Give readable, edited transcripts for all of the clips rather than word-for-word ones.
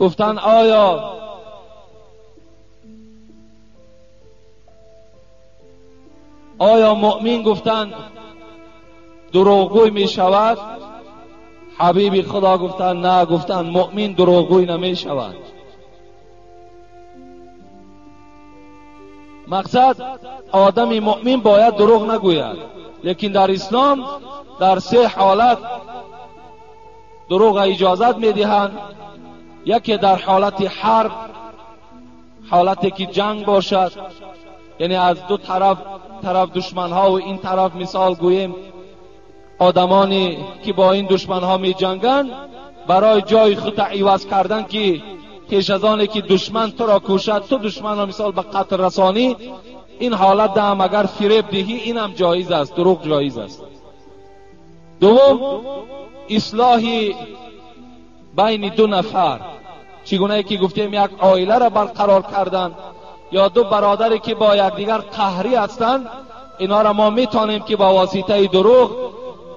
گفتن آیا مؤمن گفتن دروغگوی می شود؟ حبیب خدا گفتن نه، گفتن مؤمن دروغگوی نمی شود. مقصد آدم مؤمن باید دروغ نگوید، لیکن در اسلام در سه حالت دروغ اجازت میدهند. یکی در حالت حرب، حالتی که جنگ باشد، یعنی از دو طرف دشمنها و این طرف مثال گوییم آدمانی که با این دشمنها می جنگند، برای جای خود عوض کردن که پیش از آنی که دشمن تو را کشد تو دشمن را مثال به قتل رسانی، این حالت هم اگر فریب دهی این هم جایز است، دروغ جایز است. دوم، اصلاح بین دو نفر، چگونه که گفتیم یک عائله را برقرار کردن یا دو برادری که با یکدیگر قهری هستند، اینا را ما میتونیم که با واسطه دروغ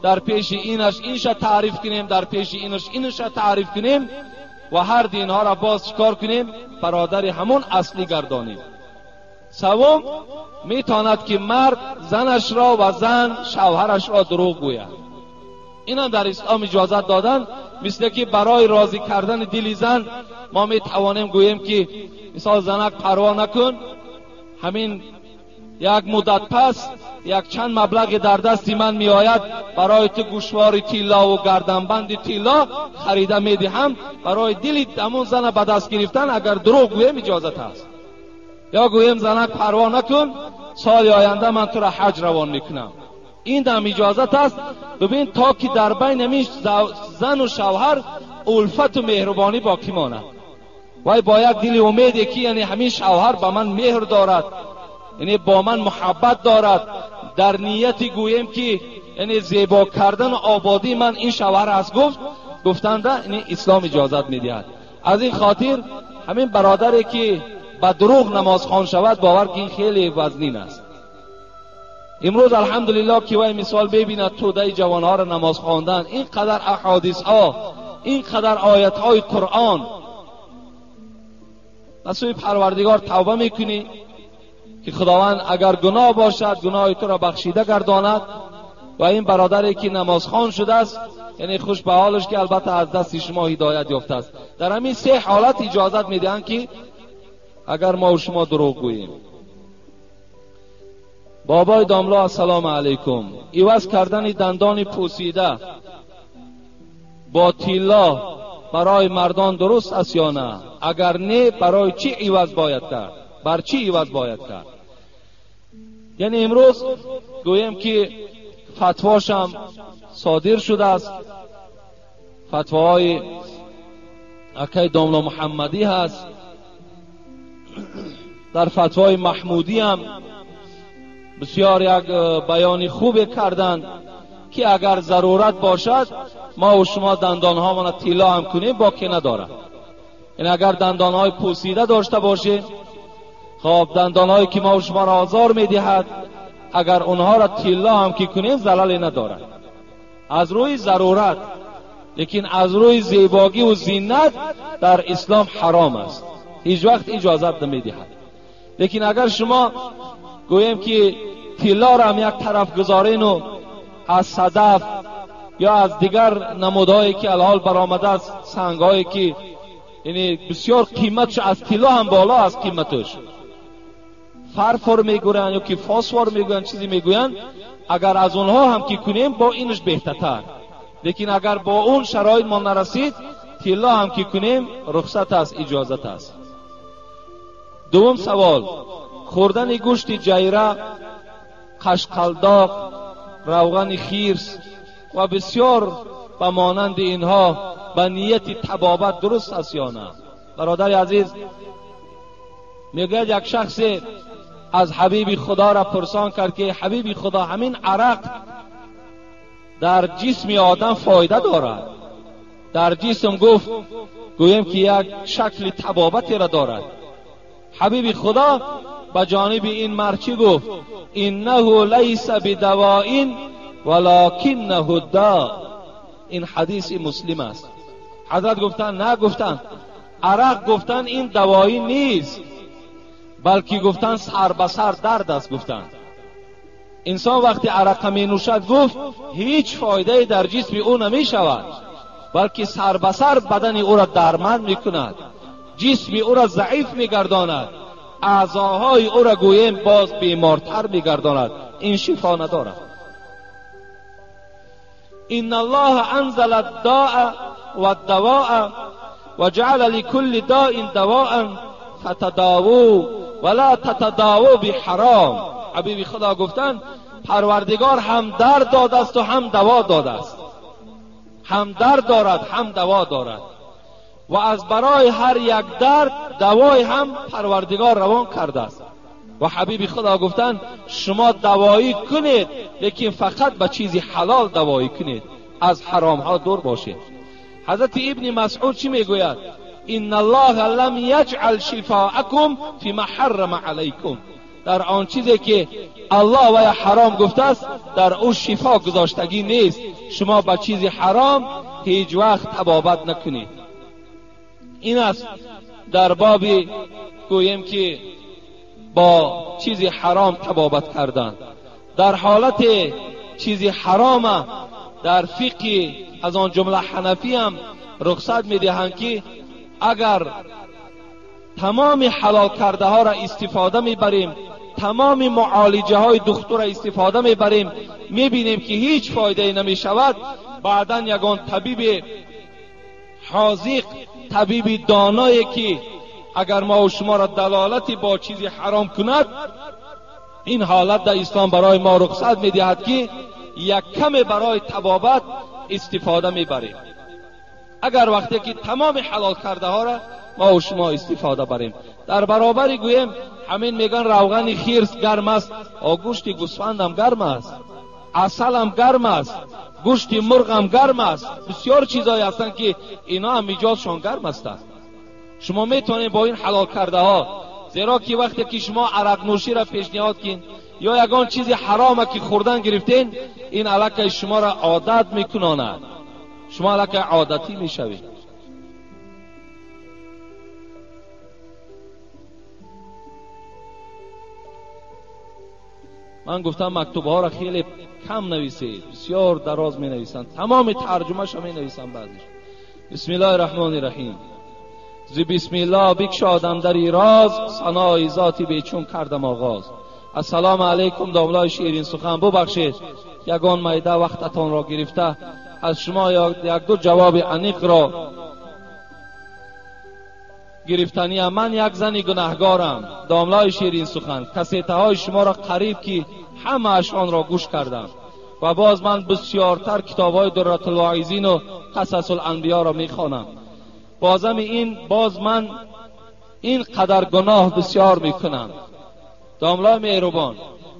در پیش اینش اینش تعریف کنیم، در پیش اینش اینش تعریف کنیم و هر دو اینها را باز چکار کنیم؟ برادر همون اصلی گردانیم. سوم، میتواند که مرد زنش را و زن شوهرش را دروغ گوید. این هم در اسلام اجازت دادن، مثل که برای راضی کردن دل زن ما میتوانیم گوییم که مثال زنک پروا نکن، همین یک مدت پس یک چند مبلغ در دست من می آید، برای تو گوشوار طلا و گردنبند طلا خریده می دهم، برای دل همون زن به دست گرفتن اگر دروغ گویم اجازت است. یا گویم زنک پروا نکن، سال آینده من تو را حج روان میکنم، این هم اجازت است. ببین تا که در بین همین زن و شوهر الفت و مهربانی باقی ماند. وای با یک دل امیدی که یعنی همین شوهر به من مهر دارد، یعنی با من محبت دارد، در نیتی گوییم که یعنی زیبا کردن آبادی من این شوهر است، گفتند یعنی اسلام اجازت میدهد. از این خاطر همین برادری که به دروغ نماز خوان شود، باور که این خیلی وزنین است. امروز الحمدلله که وای مثال ببیند توده جوانها را نماز خواندن، اینقدر احادیث ها، اینقدر آیت های قرآن، به سوی پروردگار توبه میکنی که خداوند اگر گناه باشد گناه تو را بخشیده گرداند. و این برادری که نمازخوان شده است، یعنی خوش به حالش که البته از دست شما هدایت یافته است. در همین سه حالت اجازت میدهند که اگر ما و شما دروغ گوییم. بابای داملا السلام علیکم، عوض کردن دندان پوسیده با طلا برای مردان درست است یا نه؟ اگر نه برای چی عوض باید کرد؟ بر چی عوض باید کرد؟ یعنی امروز گوییم که فتواش هم صادر شده است، فتواهای اکای داملا محمدی هست، در فتوای محمودی هم بسیار یک بیان خوب کردند که اگر ضرورت باشد ما و شما دندانهامان طلا هم کنیم باکی ندارد. یعنی اگر دندانهای پوسیده داشته باشیم، خب دندانهایی که ما و شما را آزار میدهد، اگر اونها را طلا هم که کنیم زللی ندارد از روی ضرورت. لیکن از روی زیباگی و زینت در اسلام حرام است، هیچ وقت اجازت نمیدهد. لیکن اگر شما گوییم که طلا را هم یک طرف گذارین و از صدف یا از دیگر نمودهایی که الحال برآمده است، سنگهایی که یعنی بسیار قیمتش از طلا هم بالا از قیمتش، فرفر میگویند یا که فاسفور میگویند، چیزی میگویند، اگر از اونها هم که کنیم با اینش بهتر. لیکن اگر با اون شرایط ما نرسید، طلا هم که کنیم رخصت است، اجازت است. دوم سوال، خوردن گوشت جیره، قشقلداق، روغن خیرس و بسیار به مانند اینها به نیت طبابت درست است یا نه؟ برادر عزیز، میگوید یک شخص از حبیب خدا را پرسان کرد که حبیب خدا، همین عرق در جسم آدم فایده دارد؟ در جسم گفت گوییم که یک شکل طبابتی را دارد. حبیب خدا به جانب این مرد چی گفت؟ انه لیس بدواء ولکنه الداء. این حدیث مسلم است. حضرت گفتن نه، گفتن عرق گفتن این دوایی نیست، بلکه گفتن سر به سر درد است. گفتن انسان وقتی عرق می نوشد گفت هیچ فایده در جسم او نمی شود، بلکه سر به سر بدن او را درمند می کند، جسم او را ضعیف می گرداند، اعضاهای او را گوییم باز بیمارتر می گرداند. این شفا ندارد. ان الله انزل الداء والدواء وجعل لكل داء دواء فتداووا ولا تتداووا بحرام. حبیب خدا گفتن پروردگار هم درد داده است و هم دوا داده است، هم درد دارد هم دوا دارد، و از برای هر یک درد دوای هم پروردگار روان کرده است. و حبیب خدا گفتن شما دوایی کنید، لیکن فقط به چیزی حلال دوایی کنید، از حرام ها دور باشید. حضرت ابن مسعود چی میگوید؟ ان الله لم یجعل شفاءکم فیما حرم علیکم. در آن چیزی که الله و یا حرام گفته است در او شفا گذاشتگی نیست. شما به چیزی حرام هیچ وقت طبابت نکنید. این است در باب گوییم که با چیزی حرام طبابت کردن. در حالت چیزی حرام در فقه از آن جمله حنفی هم رخصت میدهند که اگر تمام حلال کرده ها را استفاده میبریم، تمام معالجه های دکتر را استفاده میبریم، میبینیم که هیچ فایده نمیشود، بعدا یگان طبیب حاذق، طبیب دانایی که اگر ما و شما را دلالتی با چیزی حرام کند، این حالت در اسلام برای ما رخصت میدهد که یک کم برای طبابت استفاده میبریم. اگر وقتی که تمام حلال کرده ها را ما و شما استفاده بریم، در برابری گوییم همین میگن روغن خرس گرم است، گوشت گوسفند هم گرم است، عسل هم گرم است، گوشت مرغ هم گرم است. بسیار چیزایی هستند که اینا هم ایجادشان گرم هستند. شما میتونید با این حلال کرده ها، زیرا که وقتی که شما عرق نوشی را پیشنهاد کن یا یگان چیزی حرامه که خوردن گرفتین، این علاقه شما را عادت میکناند، شما علاقه عادتی میشوید. من گفتم مکتوب ها را خیلی کم نویسید، بسیار دراز می نویسند، تمام ترجمه شو می نویسند بعضیش. بسم الله الرحمن الرحیم. ز بسم الله بکشادم در راز، ثنای ذاتی بیچون کردم آغاز. السلام علیکم داملای شیرین سخن، ببخشید یگان میده وقتتان را گرفته، از شما یک دو جواب عمیق را گرفتنی. من یک زن گناهگارم داملای شیرین سخن، کسیته های شما را قریب که همه اشان را گوش کردم و باز من بسیارتر کتاب های درة الواعظین و قصص الانبیا را میخوانم. بازم این باز من این قدر گناه بسیار میکنم. داملای مهربان،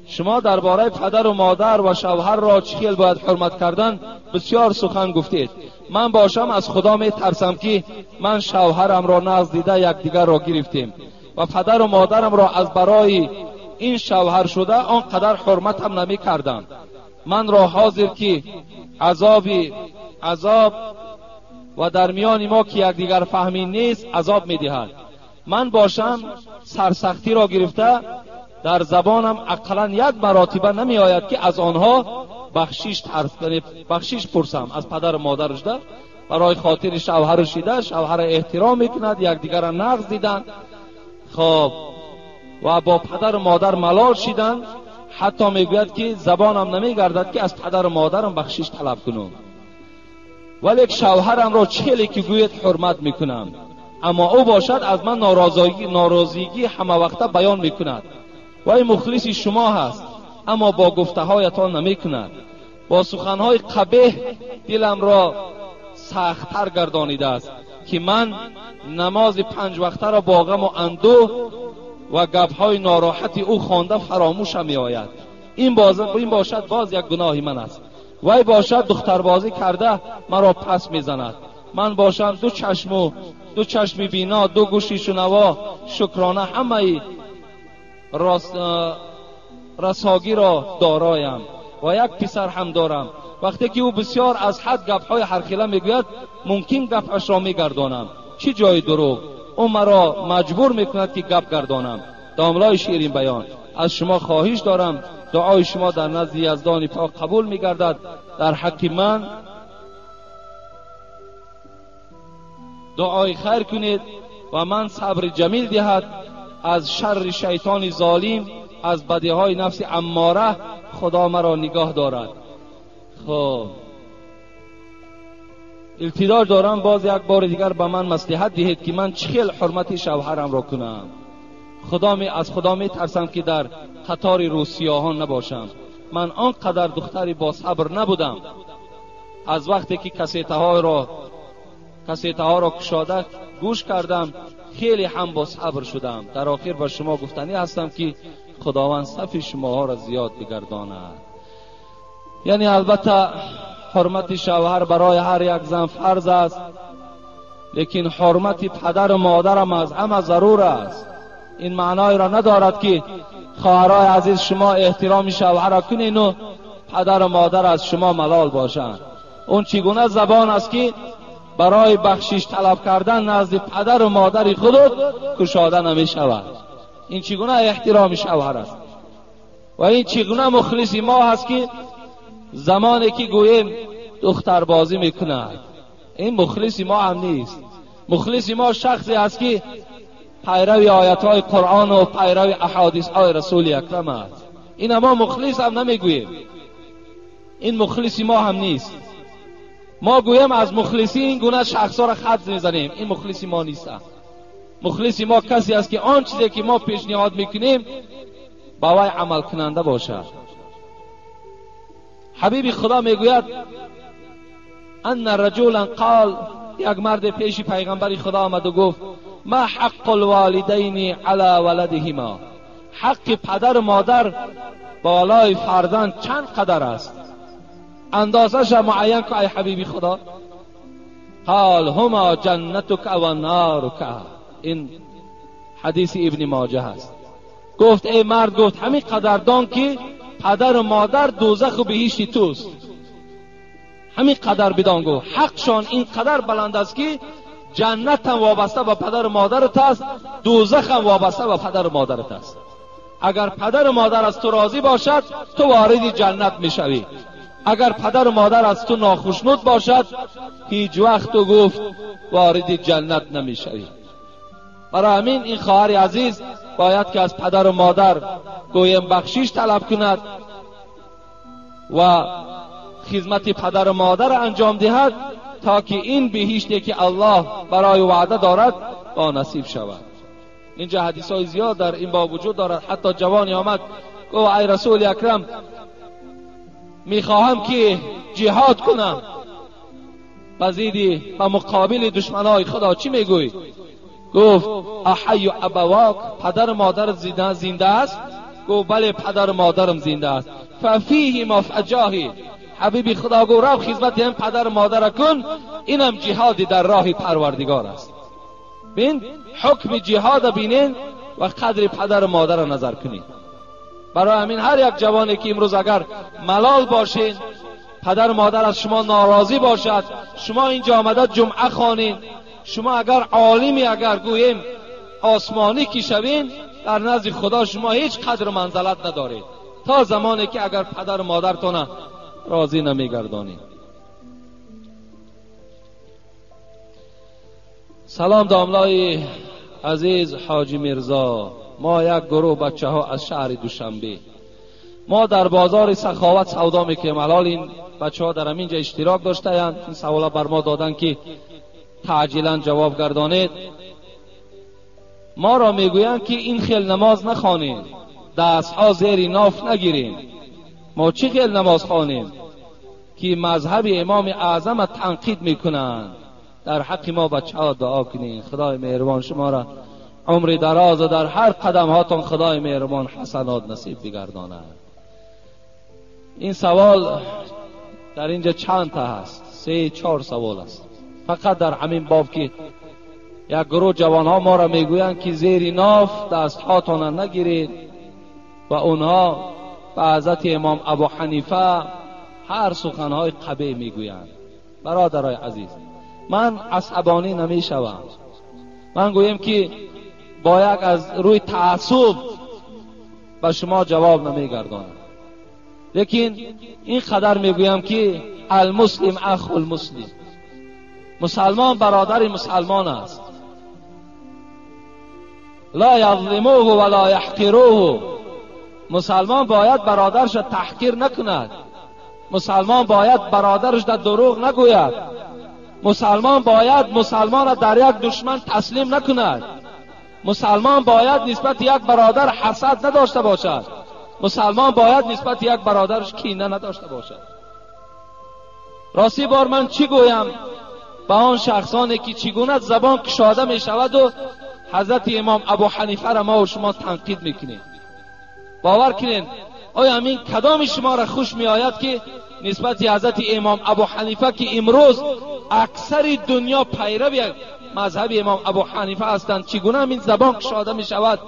شما درباره پدر و مادر و شوهر را چه باید حرمت کردن بسیار سخن گفتید. من باشم از خدا می ترسم که من شوهرم را نزد دیده یکدیگر را گرفتیم و پدر و مادرم را از برای این شوهر شده آنقدر حرمتم نمی کردم. من را حاضر که عذاب و در میان ما که یکدیگر فهمی نیست عذاب می دهد. من باشم سرسختی را گرفته در زبانم اقلا یک مراتبه نمی آید که از آنها بخشیش پرسم از پدر و مادرش ده برای خاطر شوهر شیده، شوهر احترام میکند، یکدیگر را نقض دیدن، خب و با پدر و مادر ملال شیدن. حتی میگوید که زبانم نمیگردد که از پدر و مادرم بخشش طلب کنم، ولی شوهرم را چه که گوید حرمت میکنم، اما او باشد از من ناراضگی همه وقته بیان میکند و این مخلص شما هست، اما با گفته هایتان نمی کند. با سخنهای قبیح دلم را سخت‌تر گردانیده است که من نماز 5 وقته را با غم و اندوه و گپهای ناراحت او خوانده فراموشم می آید. این باشد باز یک گناهی من است. وی باشد دختربازی کرده مرا پس میزند. من باشم دو چشم بینا، دو گوشی شنوا، شکرانه همه رساگی را دارایم. و یک پسر هم دارم. وقتی که او بسیار از حد گپهای هرخیله میگوید ممکن گپش را میگردانم. چی جای دروغ؟ او مرا مجبور میکند که گپ گردانم. داملای شیرین بیان، از شما خواهش دارم دعای شما در نزد یزدان پاک قبول میگردد. در حق من دعای خیر کنید و من صبر جمیل دهد. از شر شیطان ظالم، از بدیهای نفس اماره خدا مرا نگاه دارد. خب التجا دارم باز یک بار دیگر به من مصلحت دهید که من چه حرمت شوهرم را کنم. از خدا می ترسم که در قطار روسیاهان نباشم. من آنقدر دختری با صبر نبودم. از وقتی که کسیتها را کشاده گوش کردم خیلی هم با صبر شدم. در آخر به شما گفتنی هستم که خداوند صف شماها را زیاد بگرداند. یعنی البته حرمت شوهر برای هر یک زن فرض است، لیکن حرمت پدر و مادرم از همه ضرور است. این معنای را ندارد که خواهرای عزیز شما احترام شوهر را کنین و پدر و مادر از شما ملال باشند. اون چگونه زبان است که برای بخشش طلب کردن نزد پدر و مادر خود کشاده نمی شود؟ این چگونه احترام شوهر است؟ و این چگونه مخلص ما هست که زمانی که گوییم دختر بازی میکند؟ این مخلص ما هم نیست. مخلص ما شخصی است که پیروی آیت های قرآن و پیروی احادیث های رسول اکرم است. این ما مخلص هم نمیگوییم، این مخلص ما هم نیست. ما گوییم از مخلصی این گونه شخص ها را خط میزنیم. این مخلص ما نیست. مخلص ما کسی است که آن چیزی که ما پیشنهاد میکنیم با وی عمل کننده باشد. حبیب خدا میگوید ان رجلا قال، یک مرد پیش پیغمبر خدا آمد و گفت ما حق الوالدین علی ولدهما، حق پدر و مادر بالای فرزند چند قدر است؟ اندازش معین که ای حبیب خدا. قال هما جنتک و نارک. این حدیث ابن ماجه است. گفت ای مرد، گفت همین قدر دان که پدر و مادر دوزخ و بهشت توست. همین قدر بدان. گفت حقشان این قدر بلند است که جنت هم وابسته به پدر و مادرت است، دوزخ هم وابسته به پدر و مادرت است. اگر پدر و مادر از تو راضی باشد تو وارد جنت میشوی، اگر پدر و مادر از تو ناخشنود باشد هیچ وقت تو گفت وارد جنت نمیشوی. برای همین این خواهر عزیز باید که از پدر و مادر گویم بخشیش طلب کند و خدمت پدر و مادر انجام دهد تا که این بهشتی که الله برای وعده دارد با نصیب شود. اینجا حدیث های زیاد در این باب وجود دارد. حتی جوانی آمد گفت ای رسول اکرم میخواهم که جهاد کنم بزیدی و مقابل دشمنای خدا، چی میگوی؟ گفت احی ابواک، پدر مادر زنده است؟ گفت بله پدر مادرم زنده است. ففیه ما فجاهی، حبیبی خدا گفت رو خدمت هم پدر مادر کن، اینم جهاد در راه پروردگار است. بین حکم جهاد بینین و قدر پدر مادر را نظر کنید. برای همین هر یک جوانی که امروز اگر ملال باشین، پدر مادر از شما ناراضی باشد، شما اینجا آمده جمعه خوانین، شما اگر عالمی اگر گوییم آسمانی که شوین، در نزد خدا شما هیچ قدر و منزلت ندارید تا زمانی که اگر پدر و مادرتون راضی نمیگردانید. سلام داملای عزیز حاجی میرزا، ما یک گروه بچه ها از شهر دوشنبه، ما در بازار سخاوت سودا میکنیم. الان این بچه ها در همینجا اشتراک داشته اند. این سوالا بر ما دادن که تعجیلا جواب گردانید. ما را میگویند که این خیل نماز نخوانید، دست ها زیر ناف نگیریم. ما چی خیل نماز خوانیم که مذهب امام اعظم تنقید میکنند؟ در حق ما بچه ها دعا کنید. خدای مهربان شما را عمر دراز و در هر قدم هاتون خدای مهربان حسنات نصیب بگرداند. این سوال در اینجا چند تا هست؟ 3-4 سوال است فقط در همین باب که یک گروه جوان ها ما را میگویند که زیر ناف دست هاتون نگیرید و اونها به حضرت امام ابو حنیفه هر سخنهای قبیح میگویند. برادرای عزیز، من عصبانی نمیشوم. من گویم که با یک از روی تعصب به شما جواب نمیگردانم، لیکن این قدر میگویم که المسلم اخو المسلم، مسلمان برادر مسلمان است. لا یظلموه ولا یحقروه. مسلمان باید برادرش تحقیر نکند، مسلمان باید برادرش در دروغ نگوید، مسلمان باید مسلمان را در یک دشمن تسلیم نکند، مسلمان باید نسبت یک برادر حسد نداشته باشد، مسلمان باید نسبت یک برادرش کینه نداشته باشد. راستی بار من چی گویم به آن شخصانی که چگونه زبان کشاده می شود و حضرت امام ابو حنیفه را ما و شما تنقید میکنیم؟ باور کنین، آیا همین کدام شما را خوش می آید که نسبت حضرت امام ابو حنیفه که امروز اکثر دنیا پیرو مذهب امام ابو حنیفه هستند، چگونه همین زبان کشاده می شود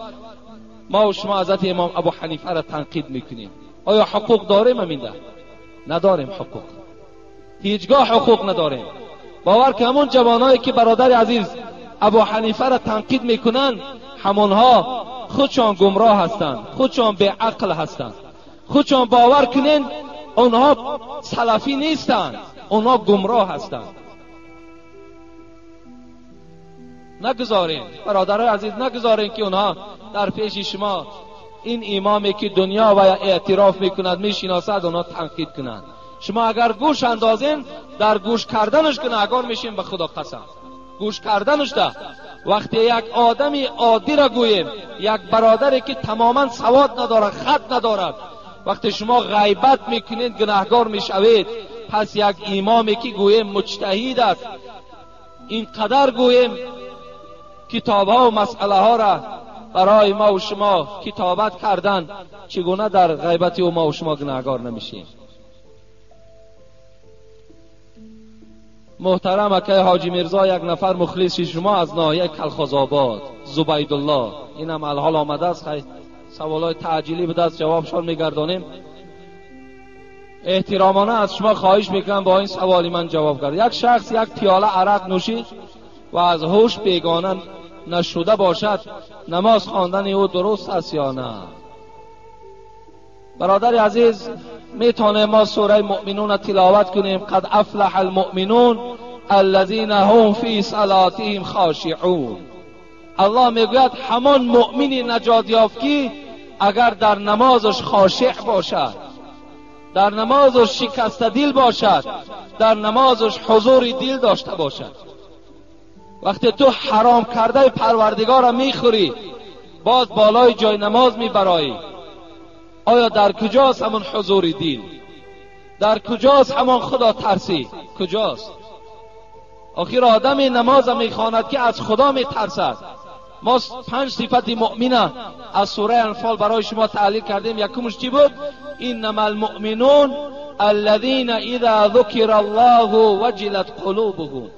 ما و شما حضرت امام ابو حنیفه را تنقید میکنیم؟ آیا حقوق داریم همین ده؟ نداریم حقوق، هیچگاه حقوق نداریم. باور که همون جوانایی که برادر عزیز ابو حنیفه را تنقید میکنن، همونها خودشان گمراه هستند، خودشان به عقل هستند، خودشان باور کنین اونها سلفی نیستند، اونها گمراه هستند. نگذارین برادرای عزیز، نگذارین که اونها در پیش شما این امامی که دنیا و اعتراف میکند میشناسد اونها تنقید کنند. شما اگر گوش اندازین، در گوش کردنش گناهگار میشین، به خدا قسم. گوش کردنش ده. وقتی یک آدمی عادی را گوییم، یک برادری که تماما سواد ندارد، خط ندارد، وقتی شما غیبت میکنید گناهگار میشوید. پس یک امامی که گوییم مجتهد است، اینقدر گوییم کتاب ها و مسئله ها را برای ما و شما کتابت کردن، چگونه در غیبت او ما و شما گناهگار نمیشیم؟ محترم اکای حاجی میرزا، یک نفر مخلص شما از ناحیه کلخازآباد، زبیدالله، اینم الحال آمده است. خیلی سوالای تعجیلی به دست جوابشان میگردانیم. احترامانه از شما خواهش میکنم با این سوالی من جواب کرد. یک شخص یک پیاله عرق نوشید و از هوش بیگانه نشده باشد، نماز خواندن او درست است یا نه؟ برادر عزیز، میتونه ما سوره مؤمنون تلاوت کنیم، قد افلح المؤمنون الذین هم فی صلاتهم خاشعون. الله میگوید همان مؤمنی نجات یافت که اگر در نمازش خاشع باشد، در نمازش شکسته دل باشد، در نمازش حضور دل داشته باشد. وقتی تو حرام کرده پروردگار را میخوری، باز بالای جای نماز میبرایی، آیا در کجاست همان حضور دل؟ در کجاست همان خدا ترسی؟ کجاست؟ آخر آدم نماز میخواند که از خدا میترسد. ما 5 صفت مؤمنه از سوره انفال برای شما تحلیل کردیم. یکمش چی بود؟ انما المؤمنون الذین اذا ذکر الله وجلت قلوبهم.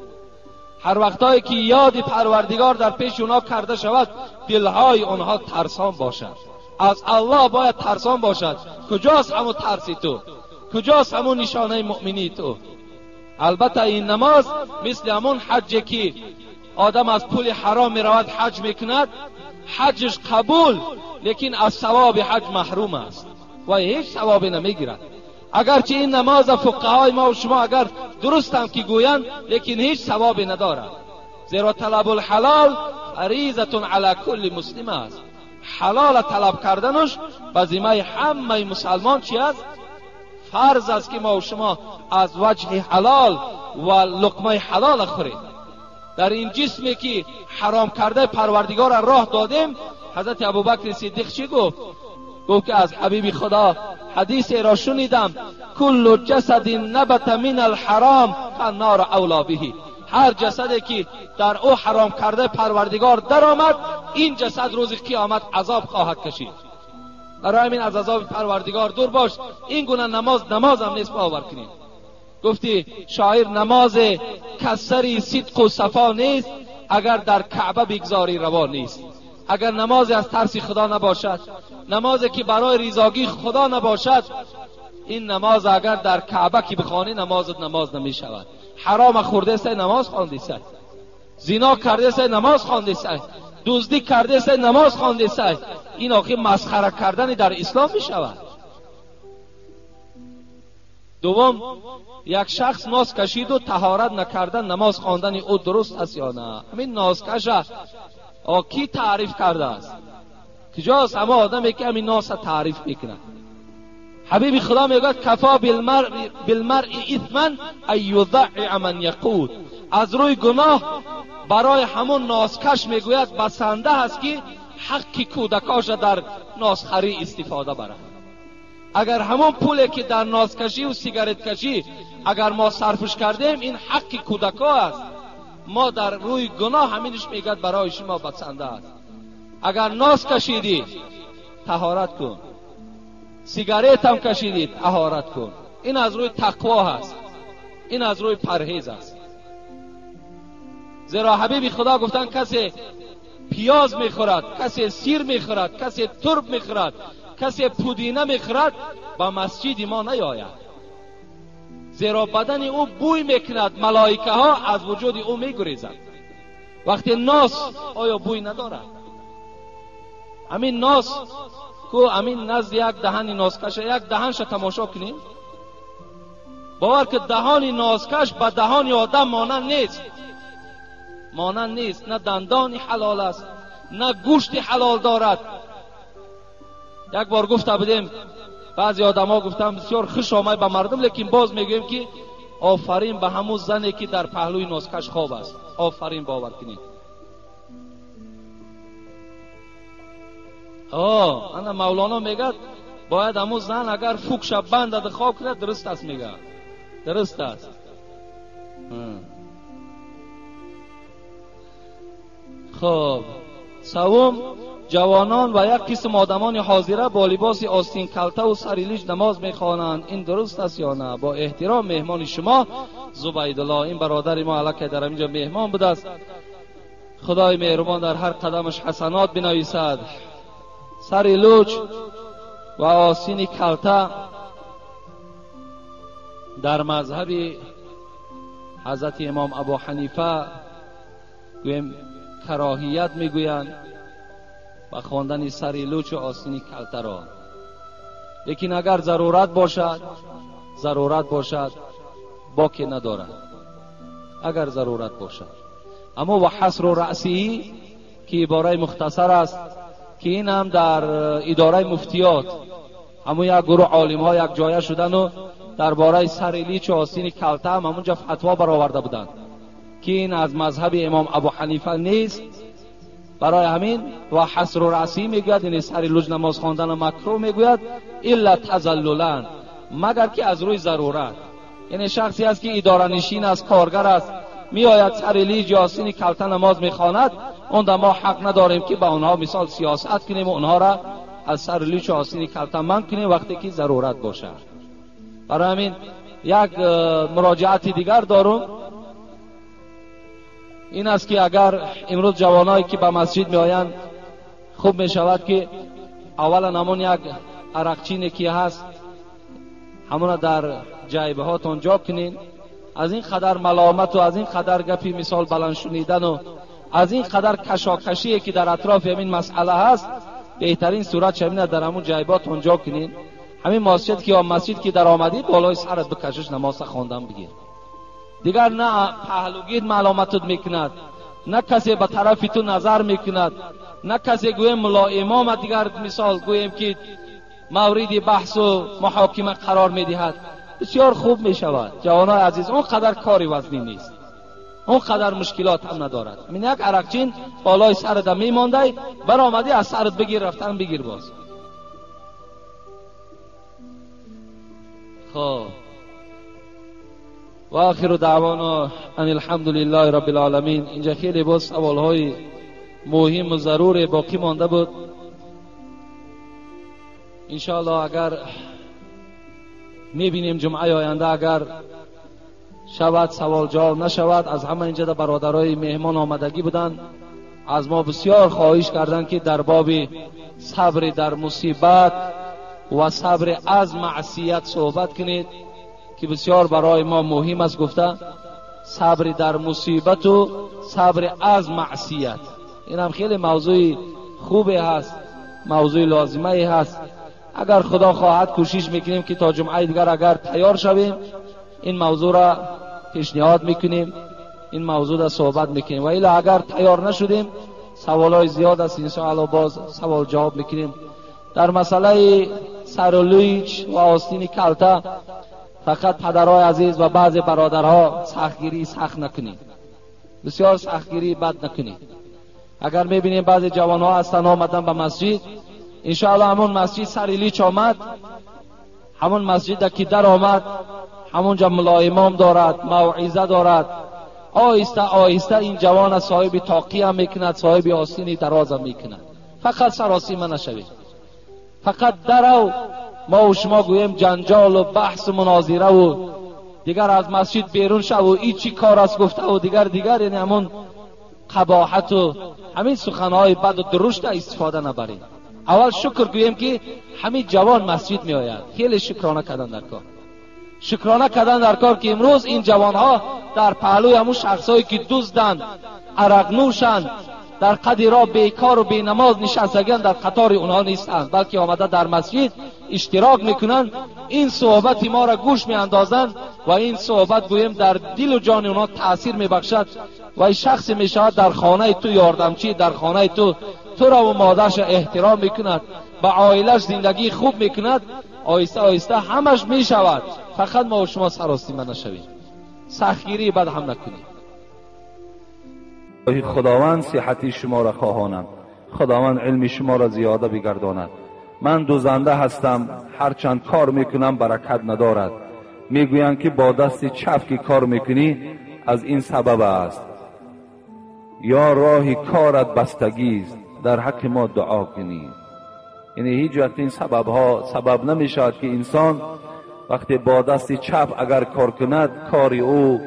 هر وقتایی که یاد پروردگار در پیش اونها کرده شود، دلهای آنها ترسان باشد. از الله باید ترسان باشد. کجاست همون ترسی تو؟ کجاست همون نشانه مؤمنی تو؟ البته این نماز مثل همون حج که آدم از پول حرام میرود حج میکند، حجش قبول، لیکن از ثواب حج محروم است و هیچ ثوابی نمیگیرد. اگرچه این نماز فقهای ما و شما اگر درست هم که گویند، لیکن هیچ ثوابی ندارد. زیرا طلب الحلال فریضة علی کل مسلم است. حلال طلب کردنش به ذمه همه مسلمان چی است؟ فرض است که ما و شما از وجه حلال و لقمه حلال خوریم. در این جسمی که حرام کرده پروردگار را راه دادیم، حضرت ابوبکر صدیق چی گفت؟ گفت که از حبیب خدا حدیث را شنیدم، کل جسد نبت من الحرام فالنار اولا به. هر جسدی که در او حرام کرده پروردگار درآمد، این جسد روز قیامت عذاب خواهد کشید. برای همین از عذاب پروردگار دور باش. این گونه نماز نماز هم نیست باور کنیم. گفتی شاعر نماز کسری صدق و صفا نیست، اگر در کعبه بگذاری روا نیست. اگر نمازی از ترس خدا نباشد، نمازی که برای رضاگی خدا نباشد، این نماز اگر در کعبه که بخوانی نمازت نماز نمی شود. حرام خورده سه نماز خوانده سه، زنا کرده سه نماز خوانده سه، دزدی کرده سه نماز خوانده سه. این آخه مسخره کردن در اسلام می شود. دوم، یک شخص ناز کشید و طهارت نکردن نماز خواندن او درست است یا نه؟ همین نازکش کی تعریف کرده است؟ کجاست اما آدمی که همین ناز تعریف میکنه؟ حبیب خدا میگه کفا بالمرء اثما ان یضعع من یقود. از روی گناه برای همون نازکش میگوید بسنده است که حق کودکاش در نازخری استفاده برد. اگر همون پولی که در نازکشی و سیگارت کشی اگر ما صرفش کردیم، این حق کودکا است. ما در روی گناه همینش میگد برای شما بسنده است. اگر ناز کشیدی طهارت کن، سیگارت هم کشیدی طهارت کن. این از روی تقوا هست، این از روی پرهیز است. زیرا حبیب خدا گفتن کسی پیاز میخورد، کسی سیر میخورد، کسی ترب میخورد، کسی پودینه میخورد، به مسجد ما نیاید، زیرا بدن او بوی میکند، ملائکه ها از وجود او میگریزند. وقتی ناس آیا بوی ندارد؟ همین ناس کو همین نزد یک دهن نازکش، یک دهنش تماشا کنیم، باور که دهان نازکش به دهان آدم مانند نیست، مانند نیست. نه دندان حلال است، نه گوشت حلال دارد. یک بار گفته بودیم، بعضی آدم ها گفتم بسیار خوش آمد به مردم، لیکن باز میگویم که آفرین به همون زنی که در پهلوی نازکش خواب است، آفرین، باور کنید. انا مولانا میگه باید همون زن اگر فوک شب بندد خواب کنه درست است، میگه درست است. خب سوم، جوانان و یک قسم آدمان حاضره با لباس آستین کلته و سریلیج نماز میخوانند، این درست است یا نه؟ با احترام مهمان شما زبیدالله. این برادر ما علاکه در اینجا مهمان بوده است، خدای مهربان در هر قدمش حسنات بنویسد. سر لوچ و آستین کلته در مذهب حضرت امام ابو حنیفه گویم کراهیت میگویند و خواندن سر لوچ و آستین کلته را، لیکن اگر ضرورت باشد، ضرورت باشد باکی ندارد، اگر ضرورت باشد. اما و حصر رأسی که عباره مختصر است، که این هم در اداره مفتیات همون یک گروه عالم ها یک جایه شدن و درباره سر لیچ و آستین کلته هم همونجا فتوا برآورده بودند که این از مذهب امام ابو حنیفه نیست. برای همین و حصر رأسی میگوید، یعنی سر لوچ نماز خواندن مکروه میگوید، الا تذللا، مگر که از روی ضرورت. یعنی شخصی است که اداره نشین است، کارگر است، میآید سر لیج یا آستین کلته نماز میخواند، اون ما حق نداریم که به آنها مثال سیاست کنیم و آنها را از سر لیچ و آستین کلته منع کنیم وقتی که ضرورت باشد. برای همین یک مراجعت دیگر دارم، این است که اگر امروز جوانایی که به مسجد میآیند، خوب میشود که اولا همون یک عرقچینی که هست همون در جیبه هاتون جا کنین. از این قدر ملامت و از این قدر گپی مثال بلند شنیدن و از این قدر کشاکشی که در اطراف همین مسئله هست، بهترین صورت همین در همون جیباتون جا کنین. همین مسجد که یا مسجد که در آمدید بالای سرت بکشش نماز خواندن بگیر، دیگر نه پهلوگید ملامتت میکند، نه کسی به طرف تو نظر میکند، نه کسی گویم ملا امام دیگر مثال گویم که مورد بحث و محاکمه قرار میدهد. بسیار خوب میشود جوانای عزیز، اون قدر کاری وزنی نیست، اون قدر مشکلات هم ندارد. من یک عرقچین بالای سرت میمانده، برآمدی از سرت بگیر رفتن بگیر باز. خب و آخر دعوانا ان الحمد لله رب العالمین. اینجا خیلی باز سوالهای مهم و ضرور باقی مانده بود. انشاءالله اگر میبینیم جمعه آینده اگر شود سوال جواب نشود، از همه اینجا برادرای مهمان آمدگی بودن، از ما بسیار خواهش کردند که در باب صبر در مصیبت و صبر از معصیت صحبت کنید که بسیار برای ما مهم است. گفته صبر در مصیبت و صبر از معصیت، این هم خیلی موضوع خوبی هست، موضوع لازمه هست. اگر خدا خواهد کوشش میکنیم که تا جمعه دیگر اگر تیار شویم این موضوع را پیشنهاد میکنیم، این موضوع را صحبت میکنیم، و الا اگر تیار نشدیم سوالای زیاد است، انشاءالله باز سوال جواب میکنیم. در مسئله سر و لویچ و آستین کلته فقط پدرهای عزیز و بعض برادرها سختگیری سخت نکنید، بسیار سختگیری بد نکنید. اگر میبینیم بعض جوانها هستن آمدن به مسجد، انشاءالله همون مسجد سر لیچ آمد، همون مسجد که در آمد همونجا ملا امام دارد، موعظه دارد، آهسته آهسته این جوان صاحب تاقی هم میکند، صاحب آستین دراز هم میکند. فقط سراسیمه نشوید، فقط درو ما و شما گوییم جنجال و بحث و مناظره و دیگر از مسجد بیرون شو و ای چی کار است گفته و دیگر، یعنی همون قباحت و همین سخنهای بد و درشت استفاده نبریم. اول شکر گوییم که همین جوان مسجد می آید، خیلی شکرانه کردن در کار، شکرانه کردن در کار که امروز این جوانها در پهلوی همون شخصایی که دزدند، عرق نوشند، در قد را بیکار و بینماز نشستگان، در قطار اونها نیستند، بلکه آمده در مسجد اشتراک میکنند، این صحبت ما را گوش میاندازند و این صحبت گوییم در دل و جان اونها تاثیر میبخشد و این شخص میشود در خانه تو یاردمچی، در خانه تو تو را و مادرش احترام میکند، با عائلش زندگی خوب میکند، آهسته آهسته همش میشود. فقط ما و شما سراسیمه نشویم، سختگیری بد هم نکنیم. خداوند صحتی شما را خواهانم، خداوند علم شما را زیاده بگرداند. من دوزنده هستم، هرچند کار میکنم برکت ندارد. میگویند که با دست چپ که کار میکنی از این سبب است، یا راه کارت بستگی است، در حق ما دعا کنی. یعنی هیچ وقت این سبب ها سبب نمیشود که انسان وقتی با دست چپ اگر کار کند کار او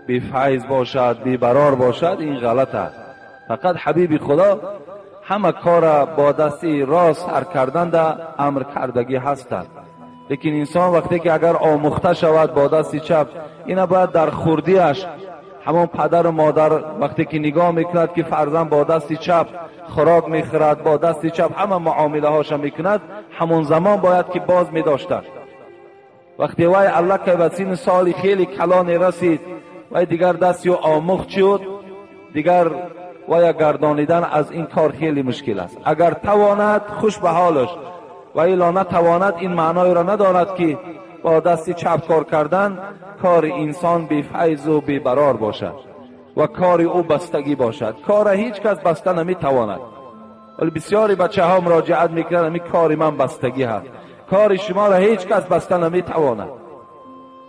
بی فیض باشد، بی برار باشد، این غلط است. فقط حبیب خدا همه کار با دست راست سر کردن در امر کردگی هستند. لیکن انسان وقتی که اگر آموخته شود با دست چپ، اینا باید در خوردیش همون پدر و مادر وقتی که نگاه میکند که فرزند با دست چپ خوراک میخورد، با دست چپ همه معامله هاش میکند، همون زمان باید که باز میداشتند. وقتی وای الله که به سن سال خیلی کلان رسید وای دیگر دست او آموخت شد، دیگر وای گردانیدن از این کار خیلی مشکل است. اگر تواند خوش به حالش، و الا نتواند این معنای را ندارد که با دست چپ کار کردن کار انسان بی فیض و بی برار باشد و کار او بستگی باشد. کار هیچ کس بسته نمیتواند. ولی بسیاری بچه ها مراجعت میکنند این کار من بستگی هست. کار شما را هیچ کس بسته نمیتواند.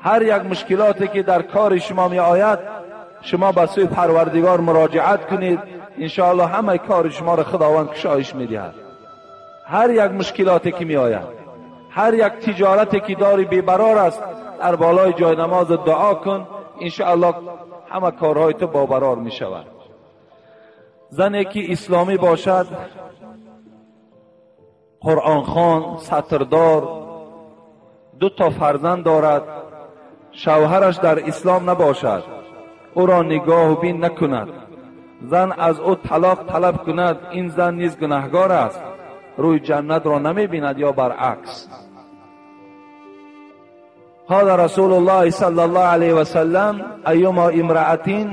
هر یک مشکلاتی که در کار شما می آید شما به سوی پروردگار مراجعت کنید، انشاءالله همه کار شما را خداوند کشایش میدهد. هر یک مشکلاتی که می آید، هر یک تجارتی که داری بیبرار است، در بالای جای نماز دعا کن، انشاءالله همه کارهای تو بابرار می شود. زنی که اسلامی باشد، قرآن خوان، ستردار، 2 تا فرزند دارد، شوهرش در اسلام نباشد، او را نگاه بین نکند، زن از او طلاق طلب کند، این زن نیز گناهگار است، روی جنت را نمی بیند یا برعکس. قال رسول الله صلی الله علیه و سلم ایما امرأة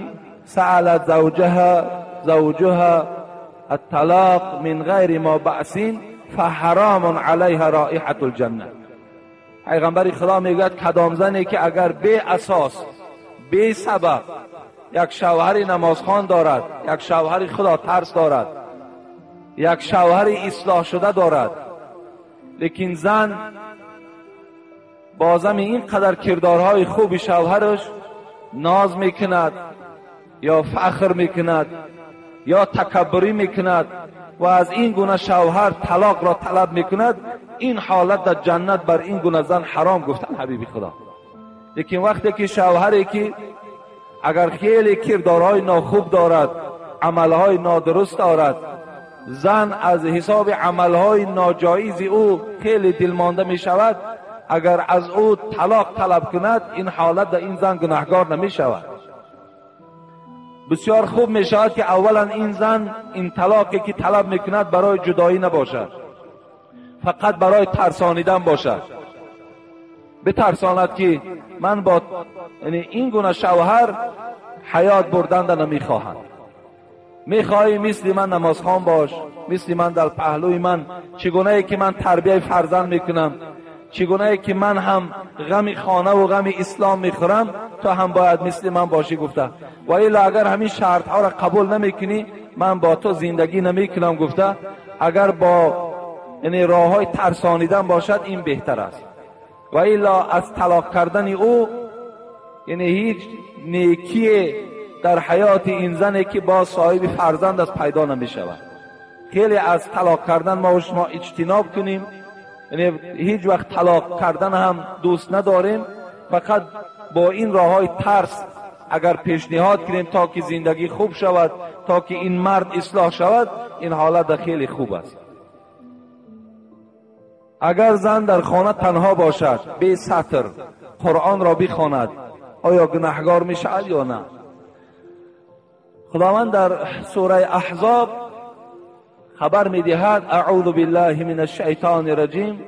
سألت زوجها الطلاق من غیر ما بأس فحرام علیها رائحة الجنه. پیغمبر خدا میگوید کدام زنی که اگر بی اساس بی سبب یک شوهر نمازخوان دارد، یک شوهر خدا ترس دارد، یک شوهر اصلاح شده دارد، لیکن زن بازم اینقدر کردارهای خوب شوهرش ناز میکند یا فخر میکند یا تکبری میکند و از این گونه شوهر طلاق را طلب میکند، این حالت در جنت بر این گونه زن حرام گفتن حبیب خدا. لیکن وقتی که شوهری که اگر خیلی کردارهای ناخوب دارد، عملهای نادرست دارد، زن از حساب عملهای ناجایز او خیلی دلمانده می شود، اگر از او طلاق طلب کند این حالت در این زن گناهگار نمی شود. بسیار خوب می شود که اولا این زن این طلاقی که طلب می کند برای جدایی نباشد، فقط برای ترسانیدن باشد، بترساند که من با این گونه شوهر حیات بردن نمیخواهم، میخواهی مثل من نمازخوان باش، مثل من در پهلوی من، چگونه ای که من تربیه فرزند میکنم، چگونه ای که من هم غم خانه و غم اسلام میخورم، تو هم باید مثل من باشی گفته. و الا اگر همین شرط ها را قبول نمیکنی من با تو زندگی نمیکنم گفته. اگر با یعنی راه های ترسانیدن باشد این بهتر است. و الا از طلاق کردن او یعنی هیچ نیکی در حیات این زنی که با صاحب فرزند است پیدا نمی شود. خیلی از طلاق کردن ما و شما اجتناب کنیم، یعنی هیچ وقت طلاق کردن هم دوست نداریم، فقط با این راه های ترس اگر پیشنهاد کنیم تا که زندگی خوب شود، تا که این مرد اصلاح شود، این حالت خیلی خوب است. اگر زن در خانه تنها باشد بی ستر قرآن را بخواند آیا گناهگار می شود یا نه؟ خداوند در سوره احزاب خبر می دهد: اعوذ بالله من الشیطان الرجیم،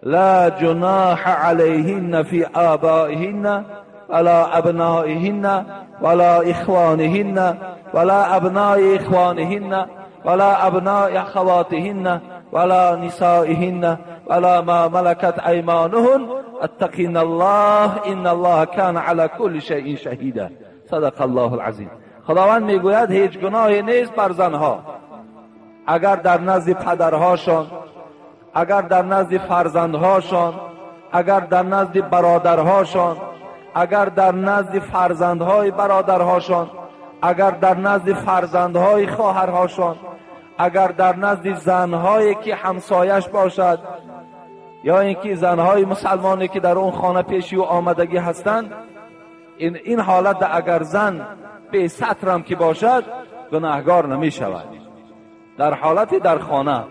لا جناح علیهن فی آبائهن ولا ابنائهن ولا اخوانهن ولا ابناء اخوانهن ولا ابناء اخواتهن ولا نسائهن ولا ما ملكت ایمانهن اتقین الله ان الله كان على كل شیء شهیدا. صدق الله العظیم. خداوند میگوید هیچ گناهی نیست بر زنها اگر در نزد پدرهاشان، اگر در نزد فرزندهاشان، اگر در نزد برادرهاشان، اگر در نزد فرزندهای برادرهاشان، اگر در نزد فرزندهای خواهرهاشان، اگر در نزد زنهایی که همسایش باشد یا اینکه زنهای مسلمانی که در اون خانه پیشی و آمدگی هستند، این حالت اگر زن به سترم که باشد گناهگار نمی شود. در حالت در خانه،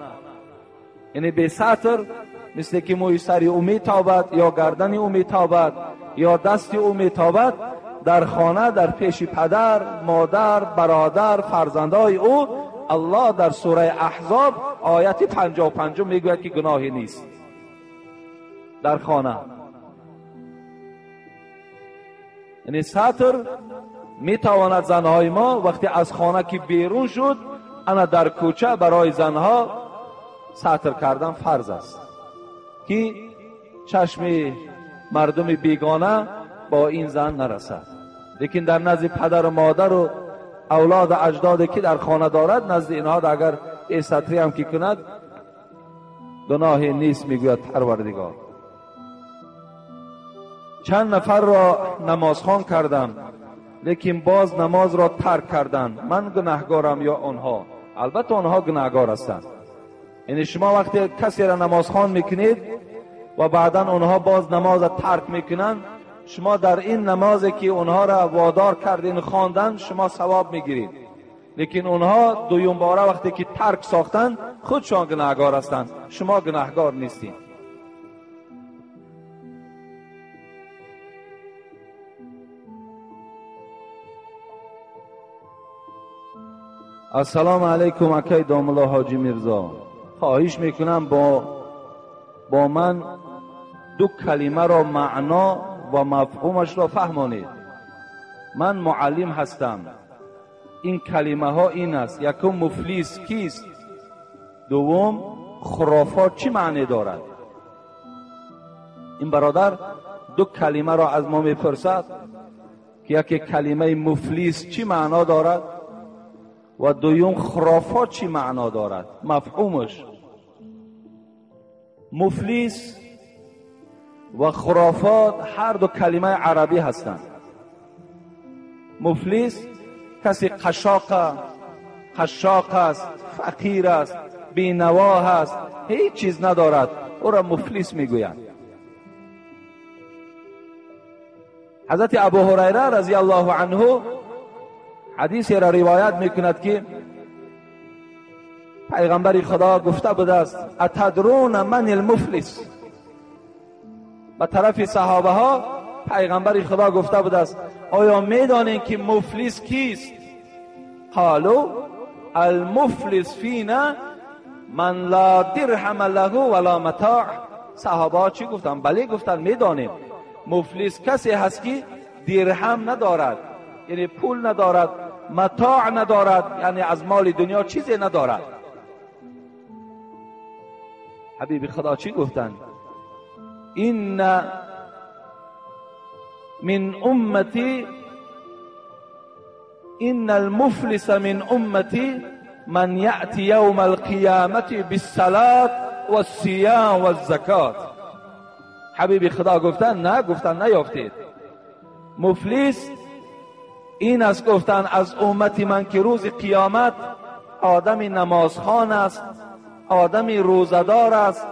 یعنی به ستر، مثل که موی سری او می تابد یا گردن او می تابد یا دست او می تابد، در خانه در پیش پدر، مادر، برادر، فرزندهای او، الله در سوره احزاب آیت 55 میگوید که گناهی نیست در خانه. یعنی ستر میتواند زنهای ما وقتی از خانه که بیرون شد، انا در کوچه برای زنها ستر کردن فرض است که چشم مردم بیگانه با این زن نرسد. لیکن در نزد پدر و مادر و اولاد اجدادی که در خانه دارد، نزد اینها اگر ستری هم که کند گناهی نیست، میگوید پروردگار. چند نفر را نمازخوان کردم لیکن باز نماز را ترک کردند، من گناهگارم یا آنها؟ البته آنها گناهگار هستند. یعنی شما وقتی کسی را نمازخوان میکنید و بعدا آنها باز نماز را ترک میکنند، شما در این نمازی که آنها را وادار کردین خواندن شما ثواب میگیرید، لیکن آنها دویم باره وقتی که ترک ساختند خودشان گناهگار هستند، شما گناهگار نیستید. السلام علیکم اکی داملا حاجی میرزا، خواهش میکنم با من دو کلمه را معنا و مفهومش را فهمانید. من معلم هستم. این کلمه ها این است: یکم مفلس کیست، دوم خرافات چی معنی دارد. این برادر دو کلمه را از ما میپرسد که یکی کلمه مفلس چی معنا دارد و دوم خرافات چی معنا دارد، مفهومش. مفلس و خرافات هر دو کلمه عربی هستند. مفلس کسی قشاق است، فقیر است، بینوا است، هیچ چیز ندارد، او را مفلس میگویند. حضرت ابو هریره رضی الله عنه حدیثی را روایت میکند که پیغمبر خدا گفته بوده است اتدرون من المفلس. به طرف صحابه ها پیغمبر خدا گفته بوده است آیا میدانید که مفلس کیست؟ قالوا المفلس فینا من لا درهم له ولا متاع. صحابه ها چی گفتن؟ بله گفتن میدانیم مفلس کسی هست که درهم ندارد، یعنی پول ندارد، متاع ندارد، یعنی از مال دنیا چیزی ندارد. حبیب خدا چی گفتن؟ این من امتی ان المفلس من امتی من یأتی یوم القیامة بالصلاة والصیام والزکات. حبیب خدا گفتن نه، گفتن نیافتید. مفلس این است گفتن از امت من که روز قیامت آدم نمازخوان است، آدم روزه‌دار است،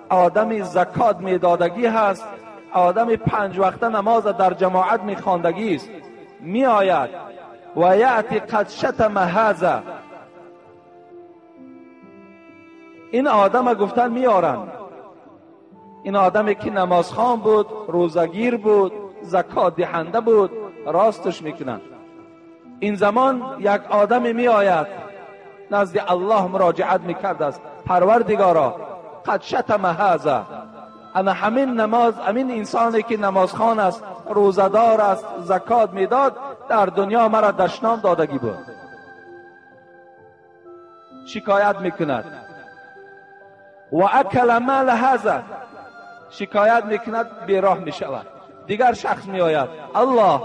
آدم زکات میدادگی هست، آدم 5 وقته نماز در جماعت میخواندگی است، میآید و یأتی قد شتم هذا. این آدم گفتن میارن، این آدمی که نمازخوان بود، روزگیر بود، زکات دهنده بود، راستش میکنن. این زمان یک آدم میآید نزد الله مراجعت میکرد است، پروردگارا قد شتم هذا، انا همین نماز، همین انسانی که نمازخوان است، روزه‌دار است، زکات میداد، در دنیا مرا دشنام دادگی بود. شکایت میکند. و اکل مال هذا، شکایت میکند، بیراه میشود. دیگر شخص میآید، الله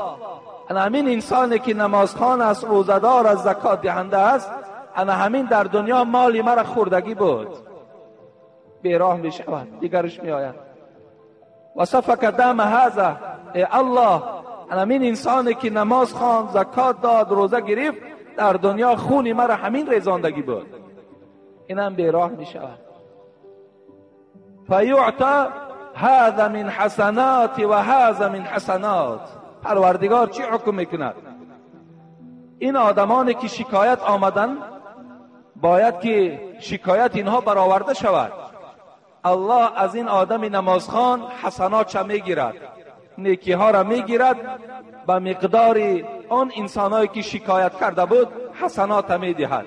انا همین انسانی که نمازخوان است، روزه‌دار است، زکات دهنده است، انا همین در دنیا مالی مرا خوردگی بود. بیراه میشود. دیگرش میآید و سفک دم هذا، ای الله انا همین انسانی که نماز خواند، زکات داد، روزه گرفت، در دنیا خونی مرا همین ریزاندگی بود. اینم بیراه میشود. فیعطی هذا من حسنات و هذا من حسنات. پروردگار چی حکم میکند؟ این آدمانی که شکایت آمدن باید که شکایت اینها برآورده شود. الله از این آدم نمازخوان حسنات چه میگیرد، نیکی ها را میگیرد، به مقدار آن انسانهایی که شکایت کرده بود حسنات میدهد.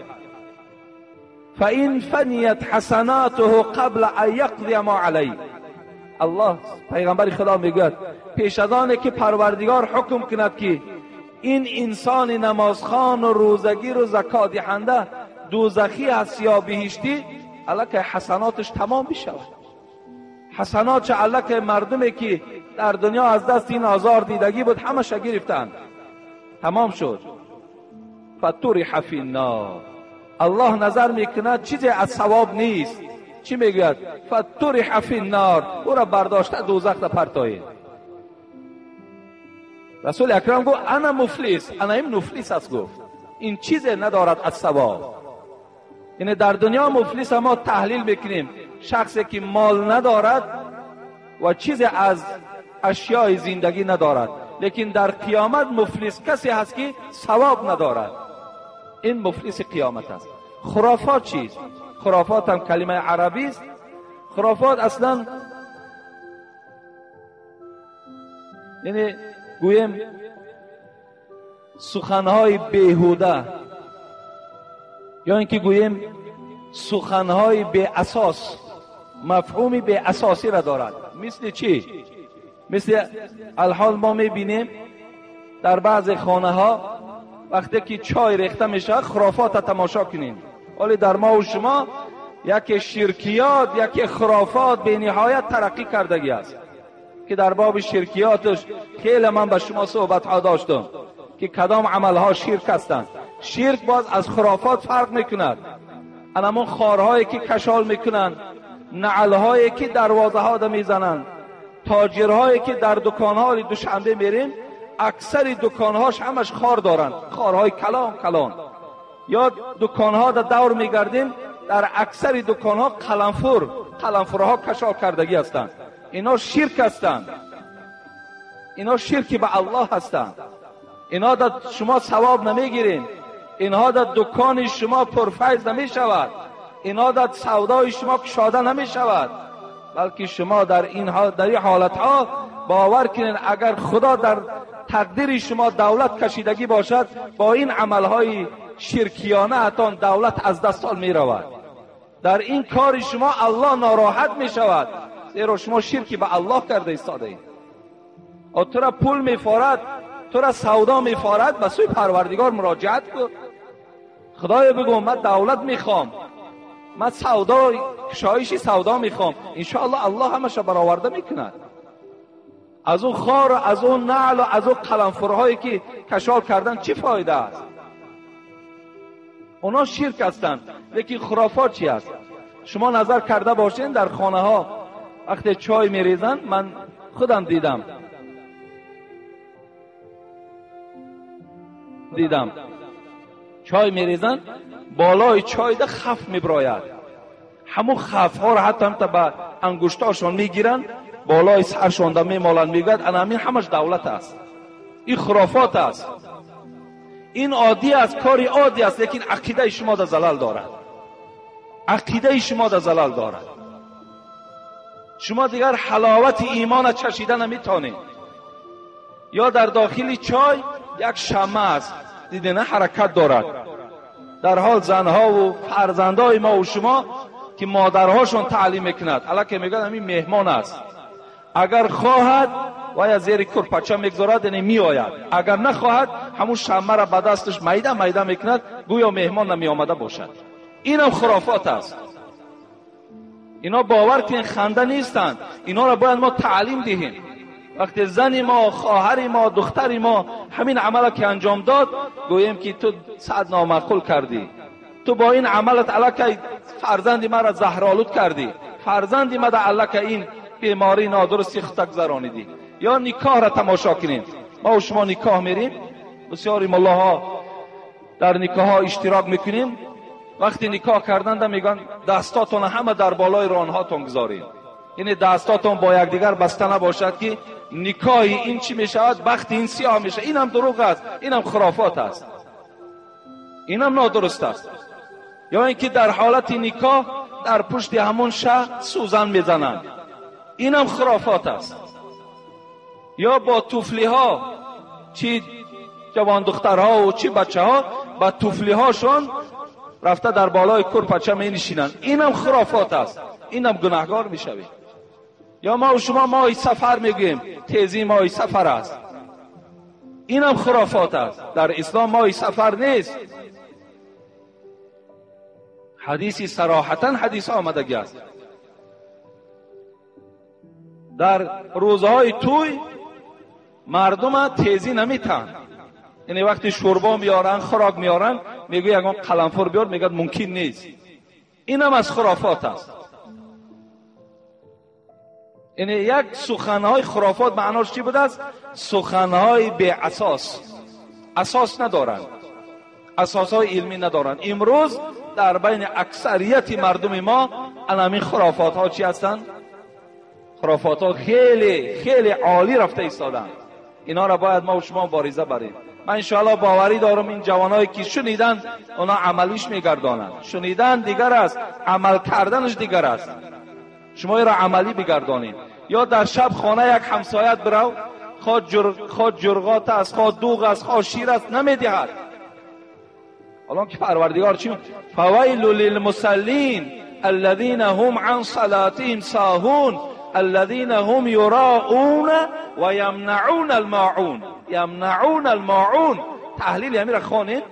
فإن فنیت حسناته قبل ان یقضی ما علیه. الله پیغمبر خدا میگوید پیش از آن که پروردگار حکم کند که این انسان نمازخوان و روزگیر و زکات دهنده دوزخی است یا بهشتی، الکه حسناتش تمام بشود. حسنات الکه مردمی که در دنیا از دست این آزار دیدگی بود همش گرفتند، تمام شد. فطرح فی النار. الله نظر میکند چیزی از ثواب نیست. چی میگوید؟ فطرح فی النار، او را برداشته دوزخ را پرتایید. رسول اکرم گفت انا مفلس، انا این مفلس است. گفت این چیزی ندارد از ثواب. یعنی در دنیا مفلس ما تحلیل میکنیم شخصی که مال ندارد و چیزی از اشیای زندگی ندارد، لیکن در قیامت مفلس کسی هست که ثواب ندارد. این مفلس قیامت است. خرافات چیست؟ خرافات هم کلمه عربی است. خرافات اصلا یعنی گویم سخنهای بیهوده، یا اینکه گوییم سخنهای بی اساس، مفهومی بی اساسی را دارد. مثل چی؟ مثل الحال ما میبینیم در بعض خانه ها وقتی که چای ریخته میشه خرافات تماشا کنیم. ولی در ما و شما یکی شرکیات، یکی خرافات به نهایت ترقی کردگی است که در باب شرکیاتش خیلی من به شما صحبت ها داشتم که کدام عملها شرک هستند. شرک باز از خرافات فرق میکند. انمون خارهایی که کشال میکنند، نعلهایی که دروازه ها دا میزنند، تاجرهایی که در دکانها دوشنبه میریم اکثر دکانهاش همش خار دارند، خارهای کلان کلان. یا دکانها دا دور میگردیم در اکثر دکانها قلمفورها کشال کردگی هستند. اینا شرک هستند، اینا شرکی به الله هستند. اینا در شما ثواب نمیگیرین، اینها در دکان شما پرفیض نمیشود، اینها در سودای شما کشاده نمیشود، بلکه شما در این حالت ها باور کنین اگر خدا در تقدیر شما دولت کشیدگی باشد، با این عملهای شرکیانه اتان دولت از دستان می رود. در این کار شما الله ناراحت می شود، زیرا شما شرکی به الله کرده ایستاده اید. تو را پول می فارد، تو را سودا می فارد، به سوی پروردگار مراجعت کن. خدای بگو من دولت میخوام، من سودا، کشایش سودا میخوام، انشاءالله الله همش برآورده میکند. از اون خار و از اون نعل و از اون قلمفرهایی که کشال کردن چی فایده است؟ اونا شرک هستند. لیکن خرافات چی است؟ شما نظر کرده باشین در خانه ها وقتی چای میریزن، من خودم دیدم چای میریزن، بالای چای ده خف میبراید. همون خف ها را حتی هم تا به انگشتاشون میگیرن، بالای سرشون ده میمالن، میگوید انا همین همش دولت است. این خرافات است، این عادی است، کاری عادی است، لیکن عقیده شما در زلل دارد. عقیده شما در زلل دارد. شما دیگر حلاوت ایمان چشیده نمیتونید. یا در داخل چای یک شمع است، دیده نه حرکت دارد. در حال زنها و فرزندهای ما و شما که مادرهاشون تعلیم میکند، الکه میگن همین مهمان است، اگر خواهد و یا زیر کرپچه میگذارد یعنی میآید، اگر نخواهد همون شمع را به دستش میده میده میکند، گویا مهمان نمی آمده باشد. اینم خرافات است. اینا باور کنین خنده نیستند، اینا را باید ما تعلیم دهیم. وقتی زن ما، خواهر ما، دختر ما همین عمل که انجام داد، گوییم که تو صد نامعقول کردی، تو با این عملت الکی فرزند ما را زهرآلود کردی، فرزند ما را الکی این بیماری نادرستی خود گذرانیدی. یا نکاح را تماشا کنیم، ما و شما نکاح میریم، بسیاری ملاها در نکاح ها اشتراک میکنیم. وقتی نکاح کردن میگن دستاتون همه در بالای رانهاتون گذارید، یعنی دستاتون با یکدیگر بسته نباشد که نکاح این چی میشود، بخت این سیاه میشه. اینم دروغ است، اینم خرافات است، اینم نادرست است. یا اینکه در حالت نکاح در پشت همون شه سوزن میزنند، اینم خرافات است. یا با توفلی ها، چی جوان دخترها و چی بچه ها با توفلی هاشون رفته در بالای کرپچه می نشینند، اینم خرافات است، اینم گناهگار میشوید. یا ما و شما ماه سفر میگوییم، تیزی ماه سفر است، اینم خرافات است. در اسلام ماه سفر نیست. حدیثی صراحتا حدیث آمدگی است. در روزهای توی مردم تیزی نمیتن، یعنی وقتی شوربا میارن، خوراک میارن، میگوی یکان قلمفور بیار، میگه ممکن نیست. اینم از خرافات است. یعنی یک سخنهای خرافات معناش چی بوده است؟ سخنهای بی اساس، اساس ندارند، اساسهای علمی ندارند. امروز در بین اکثریت مردم ما الان خرافات ها چی هستند؟ خرافات ها خیلی خیلی عالی رفته ایستادند. اینا را باید ما و شما مبارزه بریم. من انشاءالله باوری دارم این جوانایی که شنیدن اونا عملیش میگردانند. شنیدن دیگر است، عمل کردنش دیگر است. شما را عملی بگردانید. یا در شب خانه یک همسایت برو، خواه جرغات است، خواه دوغ است، خواه شیر است، نمیدهد. الان که پروردگار چی؟ فویل للمصلین الذین هم عن صلاتهم ساهون الذین هم یراؤون و یمنعون الماعون. یمنعون الماعون، تحلیل همین را خوانید.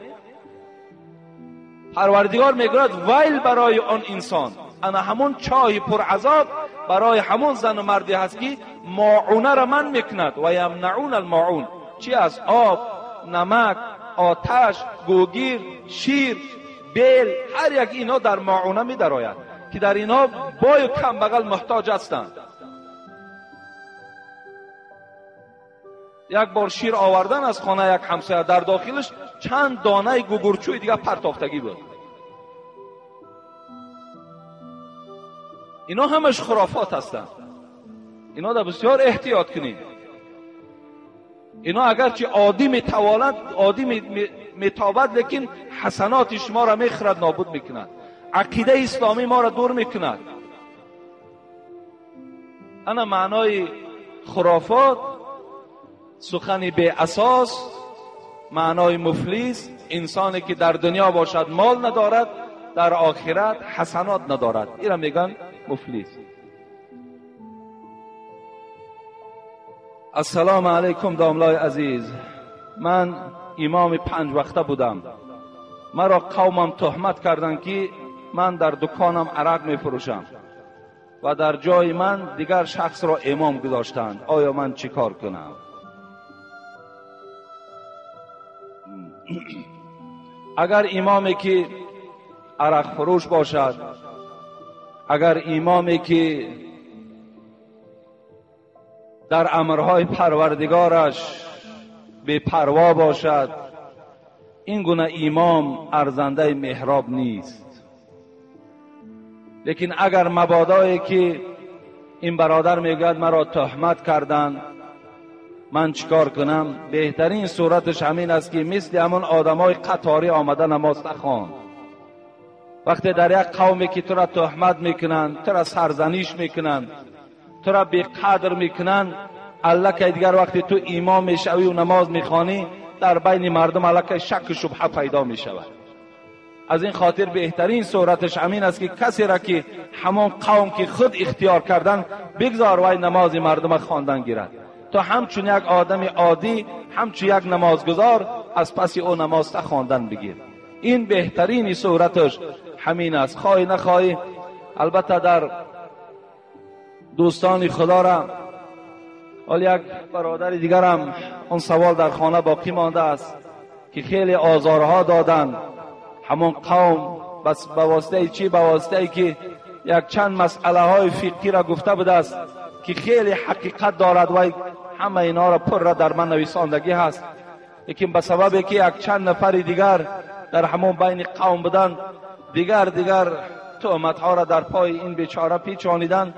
پروردگار میگوید ویل برای آن انسان، انا همون چای پر عذاب برای همون زن و مردی هست که ماعونه را من میکند. و یمنعون الماعون چی است؟ آب، نمک، آتش، گوگیر، شیر، بیل، هر یک اینا در ماعونه می درآید که در اینا بای و کم بغل محتاج هستند. یک بار شیر آوردن از خانه یک همسایه، در داخلش چند دانه گوگرچوی دیگه پرتافتگی بود. اینا همش خرافات هستند. اینا در بسیار احتیاط کنید. اینا اگرچه عادی میتوالند، عادی میتابد، لیکن حسنات شما را میخورد، نابود میکند. عقیده اسلامی ما را دور میکند. انا معنای خرافات، سخنی بی اساس، معنای مفلس، انسانی که در دنیا باشد مال ندارد، در آخرت حسنات ندارد، این را میگن مفلس. السلام علیکم داملای عزیز، من امام 5 وقته بودم. مرا قومم تهمت کردند که من در دکانم عرق میفروشم و در جای من دیگر شخص را امام گذاشتند. آیا من چی کار کنم؟ اگر امامی که عرق فروش باشد، اگر امامی که در امرهای پروردگارش بی پروا باشد، این گونه امام ارزنده محراب نیست. لیکن اگر مبادایی که این برادر میگوید مرا تهمت کردند، من چیکار کنم؟ بهترین صورتش همین است که مثل همون آدمای قطاری آمده نماز نخوان. وقتی در یک قومی که تو را تهمت میکنند، تو را سرزنش میکنند، تو را بیقدر میکنند، الکی دیگر وقتی تو امام میشوی و نماز میخوانی، در بین مردم الکی شک و شبهه پیدا میشود. از این خاطر بهترین صورتش همین است که کسی را که همان قوم که خود اختیار کردن بگذار وای نماز مردم خواندن گیرد، تا همچون یک آدم عادی، همچون یک نمازگزار از پس او نماز خواندن بگیر. این بهترین صورتش همین است. خواهی نخواهی، البته در دوستان خدا را، حال یک برادر دیگرم اون سوال در خانه باقی مانده است که خیلی آزارها دادن همون قوم، بس به واسطه چی؟ به واسطه که یک چند مسئله های فقهی را گفته بوده است که خیلی حقیقت دارد و همه اینا را پر را در من نویساندگی هست، لیکن به سبب که یک چند نفر دیگر در همون بین قوم بودن، دیگر تهمت ها را در پای این بیچاره پیچانیدن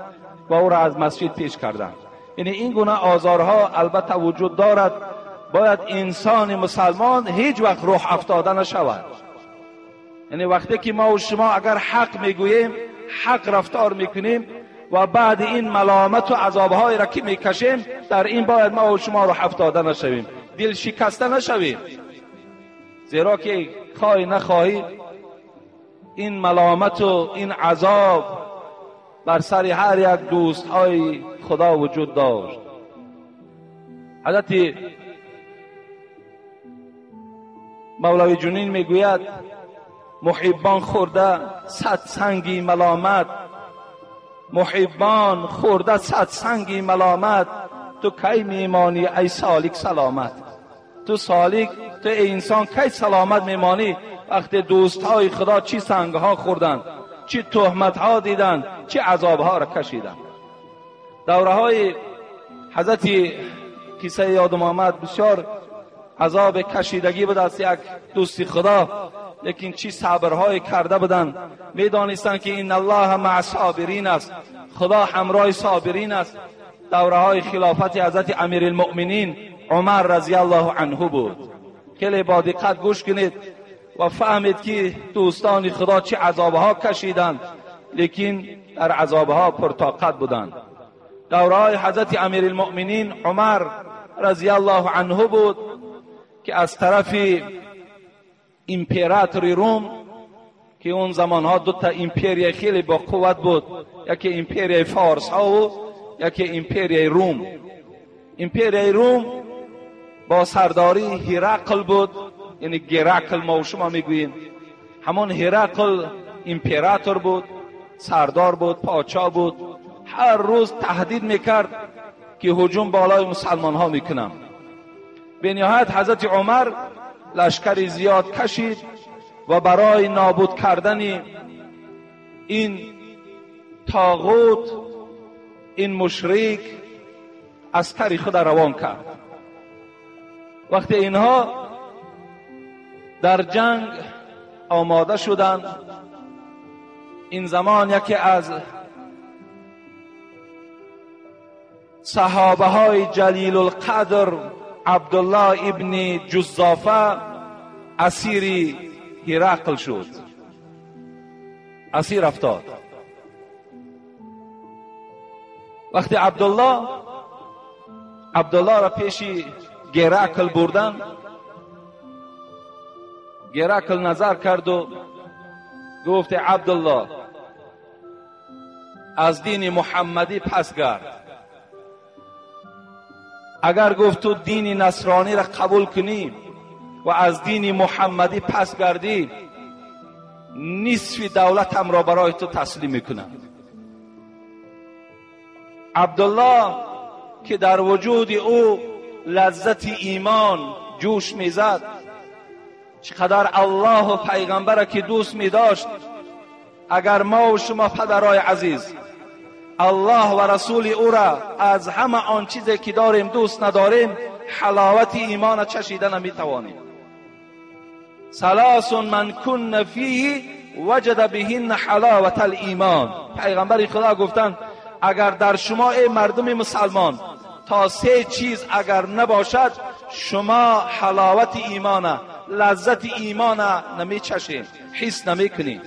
و او را از مسجد پیش کردند. یعنی این گونه آزارها البته وجود دارد. باید انسان مسلمان هیچ وقت روح افتاده نشود. یعنی وقتی که ما و شما اگر حق میگوییم، حق رفتار میکنیم و بعد این ملامت و عذابهایی را که میکشیم، در این باید ما و شما روح افتاده نشویم، دل شکسته نشویم، زیرا که خواهی نخواهی این ملامت و این عذاب بر سر هر یک دوستهای خدا وجود داشت. حضرت مولوی جنین میگوید محبان خورده 100 سنگی ملامت، محبان خورده 100 سنگی ملامت، تو کی میمانی ای سالک سلامت؟ تو سالک، تو انسان کی سلامت میمانی؟ وقتی دوستهای خدا چی سنگها خوردند، چی تهمتها دیدند، چی عذابها را کشیدند. دوره های حضرت قصه یادم آمد، بسیار عذاب کشیدگی بود از یک دوستی خدا، لیکن چی صبرهای کرده بودند. میدانستند که این الله مع صابرین است، خدا همراه صابرین است. دوره های خلافت حضرت امیرالمؤمنین عمر رضی الله عنه بود. خیلی با دقت گوش کنید و فهمید که دوستان خدا چه عذابها کشیدند، لیکن در عذابها پرطاقت بودند. دوره های حضرت امیرالمؤمنین عمر رضی الله عنه بود که از طرف امپراتوری روم، که اون زمانها دو تا امپریای خیلی با قوت بود، یکی امپریای فارس ها و یکی امپریای روم. امپریای روم با سرداری هرقل بود، یعنی گرکل ما و شما میگوییم. همون هرقل امپراتور بود، سردار بود، پادشاه بود. هر روز تهدید میکرد که هجوم بالای مسلمان ها میکنم. به نهایت حضرت عمر لشکر زیاد کشید و برای نابود کردن این طاغوت، این مشرک، عسکر خود روان کرد. وقتی اینها در جنگ آماده شدند، این زمان یکی از صحابه های جلیل القدر عبدالله ابن جزافه اسیر هرقل شد، اسیر افتاد. وقتی عبدالله را پیش گرکل بردن، گرکل نظر کرد و گفت عبدالله از دین محمدی پس گرد. اگر گفت تو دین نصرانی را قبول کنی و از دین محمدی پس گردی، نصف دولتم را برای تو تسلیم میکنم. عبدالله که در وجود او لذت ایمان جوش میزد، چقدر الله و پیغمبر که دوست میداشت. اگر ما و شما پدرای عزیز الله و رسول او را از همه آن چیزی که داریم دوست نداریم، حلاوت ایمان چشیده نمیتوانیم. ثلاث من کن فیه وجد بهن حلاوت الایمان. پیغمبر خدا گفتند اگر در شما ای مردم مسلمان تا سه چیز اگر نباشد، شما حلاوت ایمان، لذت ایمان نمیچشید، حس نمیکنید.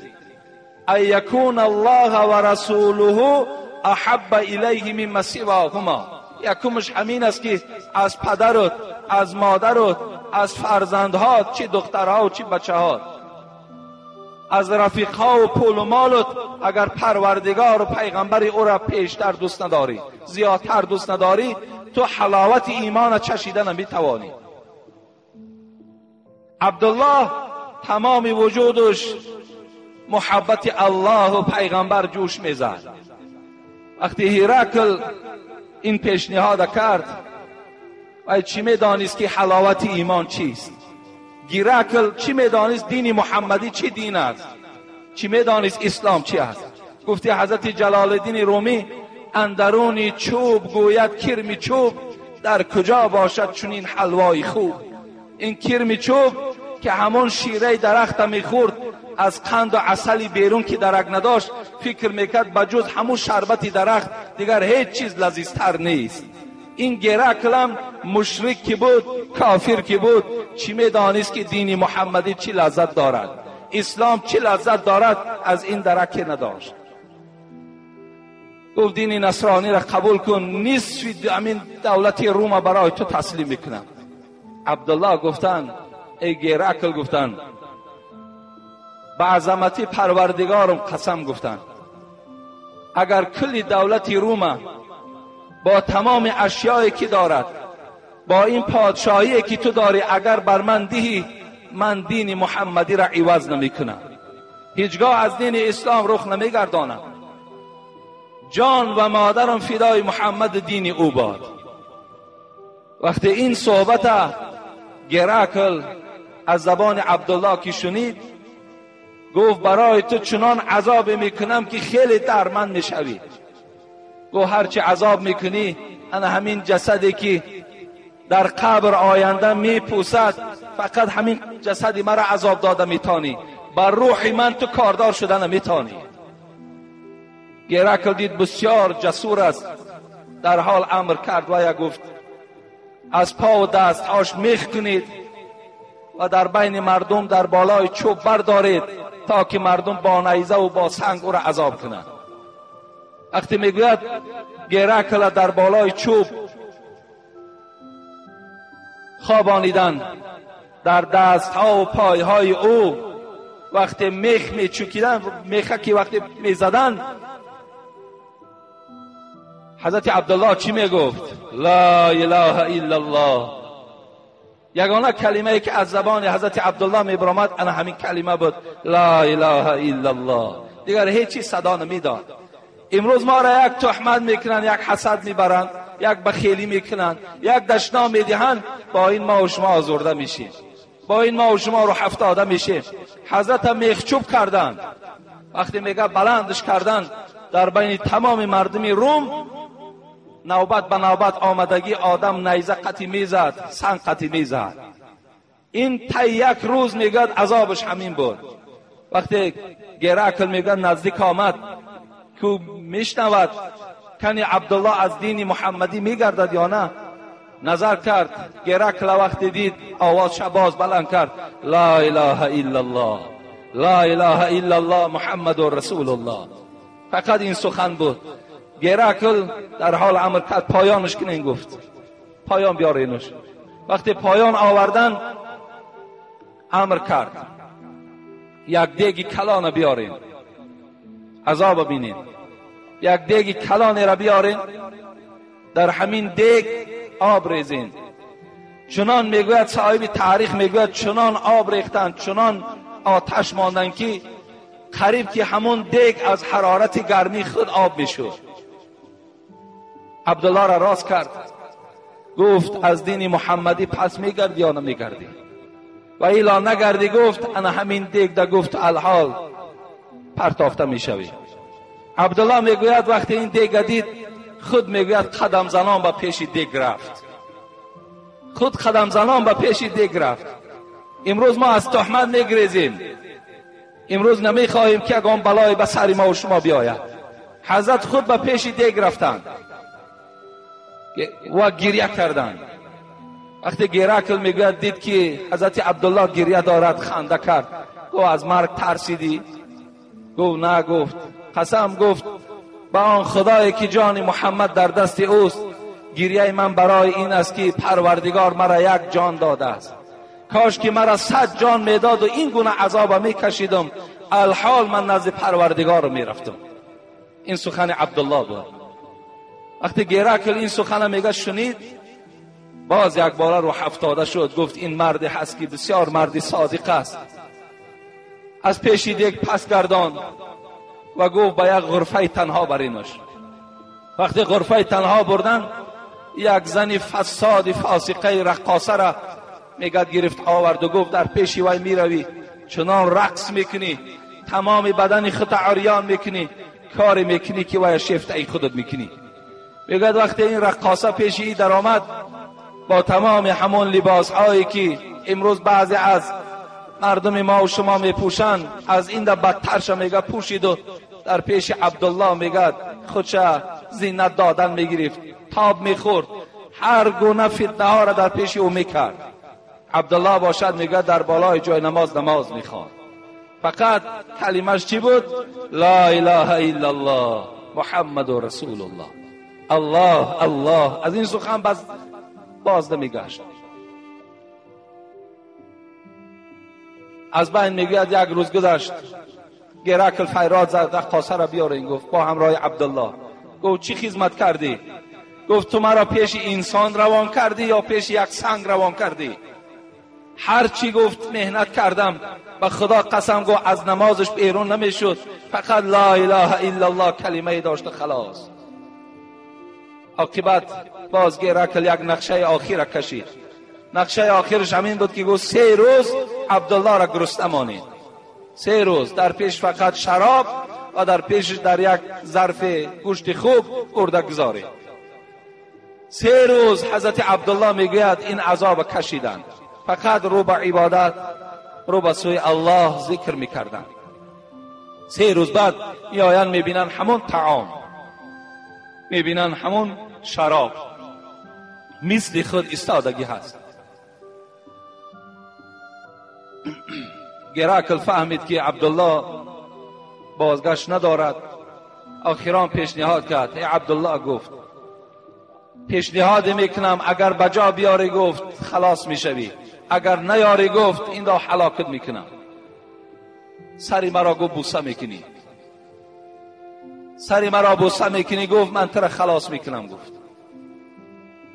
ان یکون الله و رسوله احب الیه مما سواهما. یکمش همین است که از پدرت، از مادرت، از فرزندها، چه دخترها و چه بچه‌ها، از رفیقها و پول و مالت، اگر پروردگار و پیغمبر او را پیشتر دوست نداری، زیادتر دوست نداری، تو حلاوت ایمان چشیده نمیتوانی. عبدالله تمام وجودش محبت الله و پیغمبر جوش میزد. وقتی هرقل این پیشنهاد کرد، و چی میدانست که حلاوت ایمان چیست؟ گیرکل چی میدانست دین محمدی چی دین است؟ چی میدانست اسلام چی است؟ گفتی حضرت جلال الدین رومی اندرون چوب گوید کرم چوب، در کجا باشد چنین حلوای خوب. این کرم چوب که همون شیره درخت میخورد، از قند و عسل بیرون که درک نداشت، فکر میکرد بجز همون شربت درخت دیگر هیچ چیز لذیذتر نیست. این گرکلم مشرک که بود، کافر که بود، چی میدانست که دین محمدی چی لذت دارد، اسلام چی لذت دارد، از این درک نداشت. گفت دین نصرانی را قبول کن، نصف همین دولت روم برای تو تسلیم میکنم. عبدالله گفتن ای گرکل، گفتن به عظمت پروردگارم قسم، گفتن اگر کل دولت روم با تمام اشیایی که دارد، با این پادشاهی که تو داری، اگر بر من دهی، من دین محمدی را عوض نمی کنم، هیچگاه از دین اسلام رخ نمی گردانم. جان و مادرم فدای محمد دین او باد. وقتی این صحبت گرکل از زبان عبدالله که شنید، گفت برای تو چنان عذاب میکنم که خیلی درمند میشوی. گفت هرچی عذاب میکنی، انا همین جسدی که در قبر آینده میپوسد، فقط همین جسدی مرا عذاب داده میتانی، بر روح من تو کاردار شده نمیتانی. گرکل دید بسیار جسور است، در حال امر کرد و گفت از پا و دستهاش میخ کنید و در بین مردم در بالای چوب بردارید تا که مردم با نیزه و با سنگ او را عذاب کنند. وقتی میگوید گرکل در بالای چوب خوابانیدن، در دستها و پایهای او وقتی میخ میچوکیدن، میخه که وقتی میزدن، حضرت عبدالله چی میگفت؟ لا اله الا الله. یگانه کلمه ای که از زبان حضرت عبدالله میبرآمد انا همین کلمه بود، لا اله الا الله. دیگر هیچ چیز صدا نمیداد. امروز ما را یک تهمت میکنن، یک حسد میبرند، یک بخیلی میکنن، یک دشنام میدهند، با این ما و شما آزرده میشیم، با این ما و شما رو افتاده میشیم. حضرت میخچوب کردن، وقتی میگه بلندش کردن در بین تمام مردم روم، نوبت به نوبت آمدگی آدم نیزه قطی میزد، سنگ قطی میزد. این تا یک روز میگه عذابش همین بود. وقتی گرکل میگه نزدیک آمد که میشنود کنی عبدالله از دین محمدی میگردد یا نه، نظر کرد. گرکل وقتی دید آواز باز بلند کرد لا اله الا الله، لا اله الا الله محمد رسول الله. فقط این سخن بود. گرکل در حال امر کرد پایانش کنین، گفت پایان بیارینش. وقتی پایان آوردن امر کرد یک دیگ کلان بیارین، عذاب بینین. یک دیگ کلان را بیارین، در همین دیگ آب ریزین. چنان میگوید صاحب تاریخ، میگوید چنان آب ریختن، چنان آتش ماندن که قریب که همون دیگ از حرارت گرمی خود آب میشد. عبدالله را راست کرد، گفت از دین محمدی پس میگردی یا نمیگردی؟ و ایلا نگردی، گفت انا همین دیگ ده، گفت الحال پرتافته میشوی. عبدالله میگوید وقتی این دیگ دید، خود میگوید قدم زنان به پیش دیگ رفت، خود قدم زنان به پیش دیگ رفت. امروز ما از تهمت میگریزیم، امروز نمیخواهیم که اگه بلای به سر ما و شما بیاید. حضرت خود به پیش دیگ رفتند و گریه کردند. وقتی گیرکل میگوید دید که حضرت عبدالله گریه دارد، خنده کرد، گفت از مرگ ترسیدی؟ گفت نه. گفت قسم، گفت به آن خدایی که جان محمد در دست اوست، گریه من برای این است که پروردگار مرا یک جان داده است. کاش که مرا 100 جان میداد و این گونه عذاب میکشیدم، الحال من نزد پروردگار میرفتم. این سخن عبدالله بود. وقتی گیرکل این سخن میگه شنید، باز یک باره رو افتاده شد. گفت این مرد هست که بسیار مرد صادق است. از پیش دیگ پس گردان و گفت به یک غرفه تنها برینش. وقتی غرفه تنها بردن، یک زن فساد فاسقه رقاصه را میگه گرفت آورد و گفت در پیش وی میروی، چنان رقص میکنی، تمام بدن خود عریان میکنی، کاری میکنی که وی شیفته ای خودت میکنی. میگه وقتی این رقاصه پیش ای در آمد با تمام همون لباس هایی که امروز بعضی از مردم ما و شما میپوشن، از این در بدترش میگه پوشید و در پیش عبدالله میگه خودش زینت دادن میگرفت، تاب میخورد، هر گونه فتنه ها را در پیش او میکرد. عبدالله باشد میگه در بالای جای نماز نماز میخواد. فقط کلمش چی بود؟ لا اله الا الله محمد رسول الله. الله الله. از این سخن باز نمیگشت. از بین میگوید یک روز گذشت، گرکل فریاد زد رقاصه را بیارین. گفت با همراه عبدالله. گفت چی خدمت کردی؟ گفت تو مرا پیش انسان روان کردی یا پیش یک سنگ روان کردی؟ هر چی گفت مهنت کردم، به خدا قسم گفت از نمازش بیرون نمیشد، فقط لا اله الا الله کلمه داشت خلاص. عاقبت باز گرکل یک نقشه آخر کشید. نقشه آخرش همین بود که گفت 3 روز عبدالله را گرسنه مانید. 3 روز در پیش فقط شراب و در پیش در یک ظرف گوشت خوب ارده گذارید. 3 روز حضرت عبدالله میگوید این عذاب کشیدند، فقط رو به عبادت، رو به سوی الله ذکر میکردند. 3 روز بعد میآیند میبینند همون طعام، میبینند همون شراب، مثل خود استادگی هست. گراکل فهمید که عبدالله بازگشت ندارد. آخران پیشنهاد کرد. ای عبدالله، گفت پیشنهاد میکنم، اگر بجا بیاری گفت خلاص میشوی، اگر نیاری گفت این را هلاکت میکنم. سری مرا گفت بوسه میکنی، سری مرا بوسه میکنی، گفت من تو را خلاص میکنم. گفت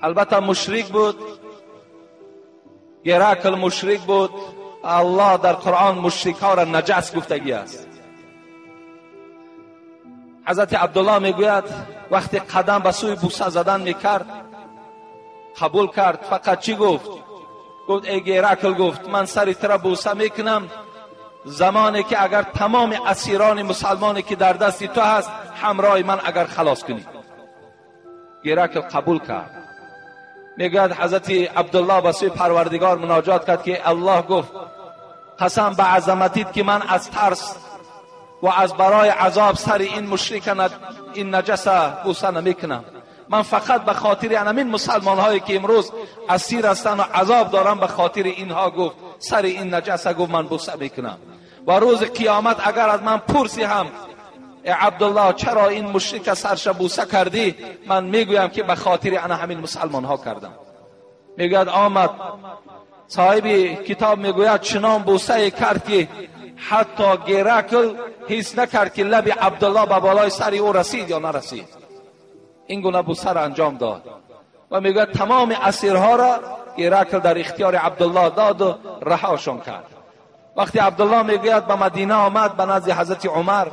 البته مشرک بود، گراکل مشرک بود. الله در قرآن مشرک ها را نجس گفتگی است. حضرت عبدالله میگوید وقتی قدم به سوی بوسه زدن میکرد قبول کرد. فقط چی گفت؟ گفت ای گراکل، گفت من سری تو را بوسه میکنم زمانی که اگر تمام اسیران مسلمانی که در دست تو هست همراه من اگر خلاص کنی. گراکل قبول کرد. میگوید حضرت عبدالله به سوی پروردگار مناجات کرد که الله گفت قسم به عظمتیت که من از ترس و از برای عذاب سر این مشرک این نجس بوسه نمیکنم. من فقط به خاطر همین مسلمان هایی که امروز اسیر هستند و عذاب دارن، به خاطر اینها گفت سر این نجسه گفت من بوسه میکنم. و روز قیامت اگر از من پرسی هم عبدالله چرا این مشرک سرش بوسه کردی، من میگویم که به خاطر انا همین مسلمان ها کردم. میگوید آمد صاحب کتاب میگوید چنان بوسه کرد که حتی گرکل حس نکرد که لب عبدالله به بالای سر او رسید یا نرسید. این گونه بوسه را انجام داد و میگوید تمام اسیرها را گرکل در اختیار عبدالله داد و رهاشان کرد. وقتی عبدالله میگوید به مدینه آمد به نزد حضرت عمر،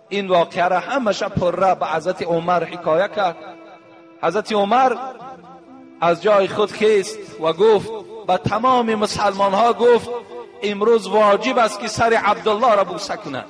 این واقعه را همش پره به حضرت عمر حکایه کرد. حضرت عمر از جای خود خیست و گفت به تمام مسلمان ها، گفت امروز واجب است که سر عبدالله را بوسه کند.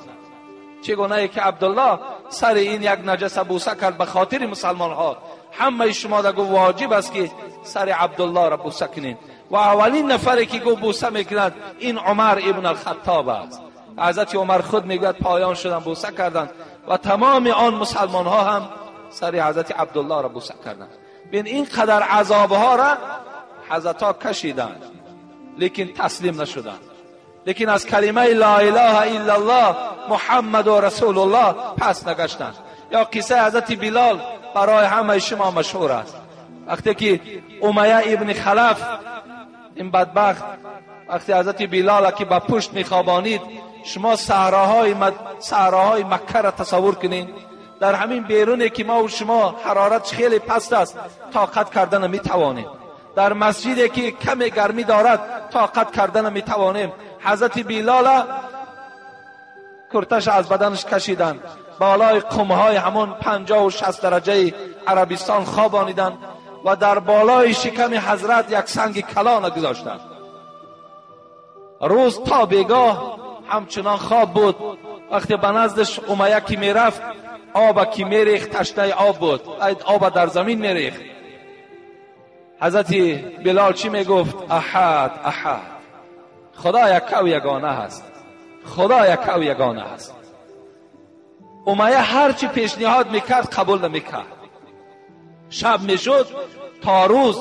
چگونه که عبدالله سر این یک نجس بوسه کرد به خاطر مسلمان ها، همه شما را گفت واجب است که سر عبدالله را بوسه کنید. و اولین نفری که گفت بوسه میکند این عمر ابن الخطاب است. حضرت عمر خود میگوید پایان شدن بوسه کردند و تمام آن مسلمان ها هم سر حضرت عبدالله را بوسه کردند. بین این قدر عذاب ها را حضرت ها کشیدند لیکن تسلیم نشدند، لیکن از کلمه لا اله الا الله محمد و رسول الله پس نگشتند. یا قصه حضرت بلال برای همه شما مشهور است. وقتی که امیه ابن خلف این بدبخت وقتی حضرت بلال که به پشت میخوابانید، شما صحراهای مکه را تصور کنید. در همین بیرونی که ما و شما حرارت خیلی پست است طاقت کردن میتوانیم، در مسجدی که کم گرمی دارد طاقت کردن میتوانیم. حضرت بلال کرتش از بدنش کشیدند، بالای قمهای همون 50 و 60 درجه عربستان خوابانیدند و در بالای شکم حضرت یک سنگ کلان گذاشتند. روز تا بیگاه همچنان خواب بود. وقتی به نزدش امیه که میرفت، آب که میریخت تشنه آب بود، آب در زمین میریخت. حضرت بلال چی میگفت؟ احد احد، خدا یک و یگانه هست، خدا یک و یگانه هست. امیه هرچی پیشنهاد میکرد قبول نمیکرد. شب میشد تا روز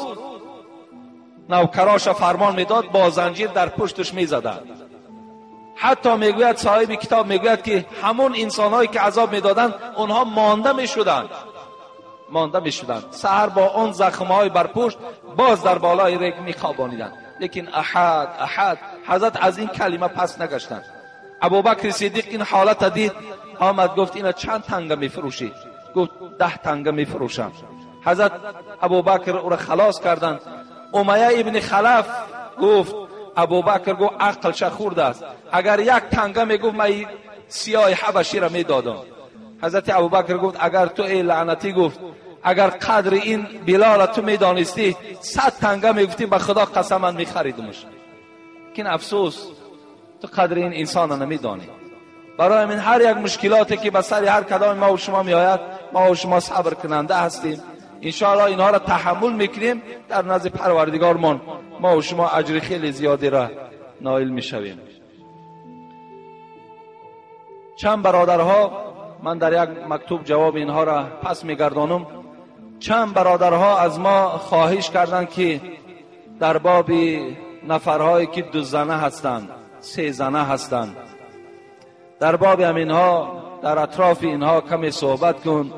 نوکراش فرمان میداد با زنجیر در پشتش میزدند. حتی میگوید صاحب کتاب میگوید که همون انسانهایی که عذاب میدادند اونها مانده میشدند، مانده میشدند. سحر با آن زخمهای بر پشت باز در بالای ریگ میخوابانیدند. لیکن احد احد، حضرت از این کلمه پس نگشتند. ابوبکر صدیق این حالت دید، آمد گفت اینا چند تنگه میفروشی؟ گفت 10 تنگه میفروشم. حضرت ابوبکر او را خلاص کردند. امیه ابن خلف گفت، ابوبکر گفت عقلش خورده است، اگر یک تنگه میگفت من سیاه حبشی را میدادم. حضرت ابوبکر گفت اگر تو ای لعنتی، گفت اگر قدر این بلال تو میدانستی 100 تنگه میگفتی به خدا قسم من میخریدمش. لیکن افسوس تو قدر این انسان را نمیدانی. برای من هر یک مشکلاتی که به سر هر کدام ما و شما میآید، ما و شما صبر کننده هستیم، انشاءالله اینها را تحمل میکنیم، در نزد پروردگارمان ما و شما اجر خیلی زیادی را نایل میشویم. چند برادرها، من در یک مکتوب جواب اینها را پس میگردانم، چند برادرها از ما خواهش کردند که در باب نفرهایی که 2 زنه هستند، 3 زنه هستند، در باب همینها، در اطراف اینها کمی صحبت کن،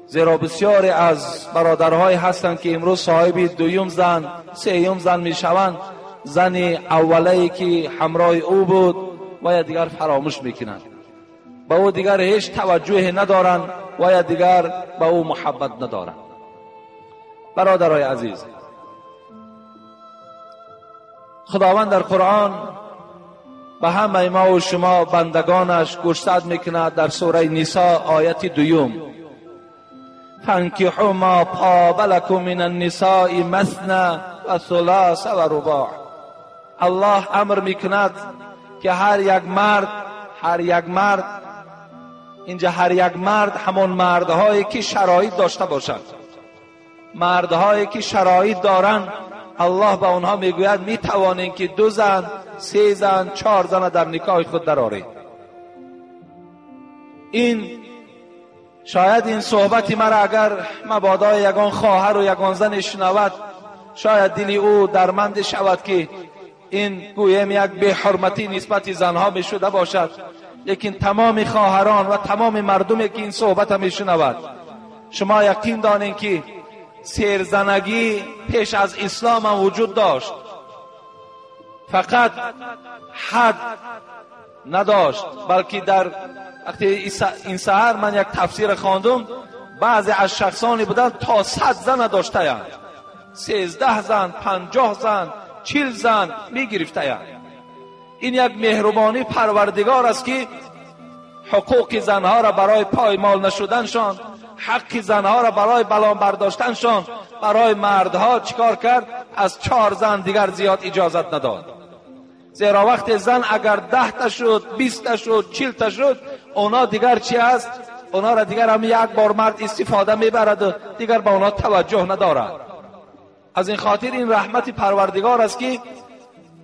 زیرا بسیاری از برادرهای هستند که امروز صاحب 2 زن 3 زن میشوند، زن اولی که همراه او بود و یا دیگر فراموش میکنند، به او دیگر هیچ توجهی ندارند و یا دیگر به او محبت ندارند. برادرای عزیز، خداوند در قرآن به همه ما و شما بندگانش گوشزد میکند در سوره نساء آیت 2: فانکحوا ما طاب لکم من النساء مثنی و ثلاث و رباع. الله امر میکند که هر یک مرد، هر یک مرد، اینجا هر یک مرد همون مردهایی که شرایط داشته باشند، مردهایی که شرایط دارند، الله به آنها میگوید میتوانید که 2 زن، 3 زن، 4 زن در نکاح خود درآرید. این شاید این صحبت مرا اگر مبادای یگان خواهر و یگان زن شنود، شاید دل او درمند شود که این گویم یک بی‌حرمتی نسبت زنها میشده باشد. لیکن تمام خواهران و تمام مردمی که این صحبت میشنود، شما یقین دانین که سیرزنگی پیش از اسلام هم وجود داشت، فقط حد نداشت، بلکه در وقتی این سحر من یک تفسیر خواندم، بعضی از شخصانی بودند تا 100 زن داشته‌اند، 13 زن، 50 زن، 40 زن میگرفته‌اند. این یک مهربانی پروردگار است که حقوق زنها را برای پایمال نشدنشان، حق زنها را برای بلان برداشتنشان، برای مردها چیکار کرد؟ از 4 زن دیگر زیاد اجازت نداد. زیرا وقت زن اگر 10 تا شد، 20 تا شد، 40 تا شد، اونا دیگر چی است؟ اونا را دیگر هم یک بار مرد استفاده میبرد و دیگر به اونا توجه ندارد. از این خاطر این رحمت پروردگار است که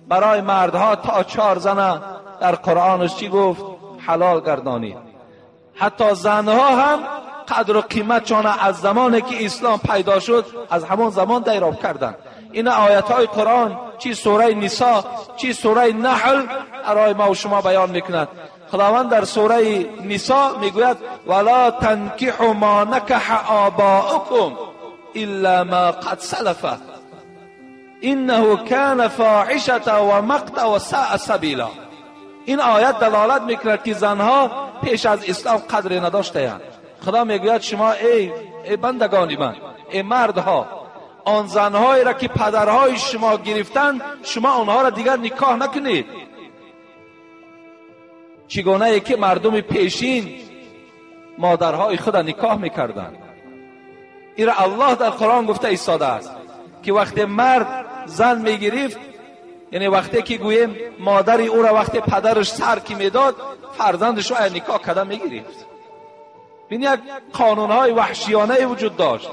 برای مردها تا 4 زن در قرآنش چی گفت؟ حلال گردانید. حتی زنها هم قدر و قیمتشان از زمانی که اسلام پیدا شد از همان زمان دریافت کردند. این آیت های قرآن، چی سوره نساء، چی سوره نحل، برای ما و شما بیان میکند. خداوند در سوره نساء میگوید ولا تنکحوا ما نکح آباؤکم الا ما قد سلف انه کان فاحشة و مقتا و ساء سبیلا. این آیت دلالت میکند که زنها پیش از اسلام قدر نداشتند. خدا میگوید شما ای بندگان من، ای مردها، آن زنهایی را که پدرهای شما گرفتند شما آنها را دیگر نکاح نکنید. چگونه ای که مردم پیشین مادرهای خود را نکاح میکردند. این را الله در قرآن گفته ایستاده است که وقتی مرد زن میگرفت، یعنی وقتی که گوییم مادری او را وقتی پدرش سر که میداد، فرزندش را نکاح کرده میگرفت. این یک قانونهای وحشیانه وجود داشت.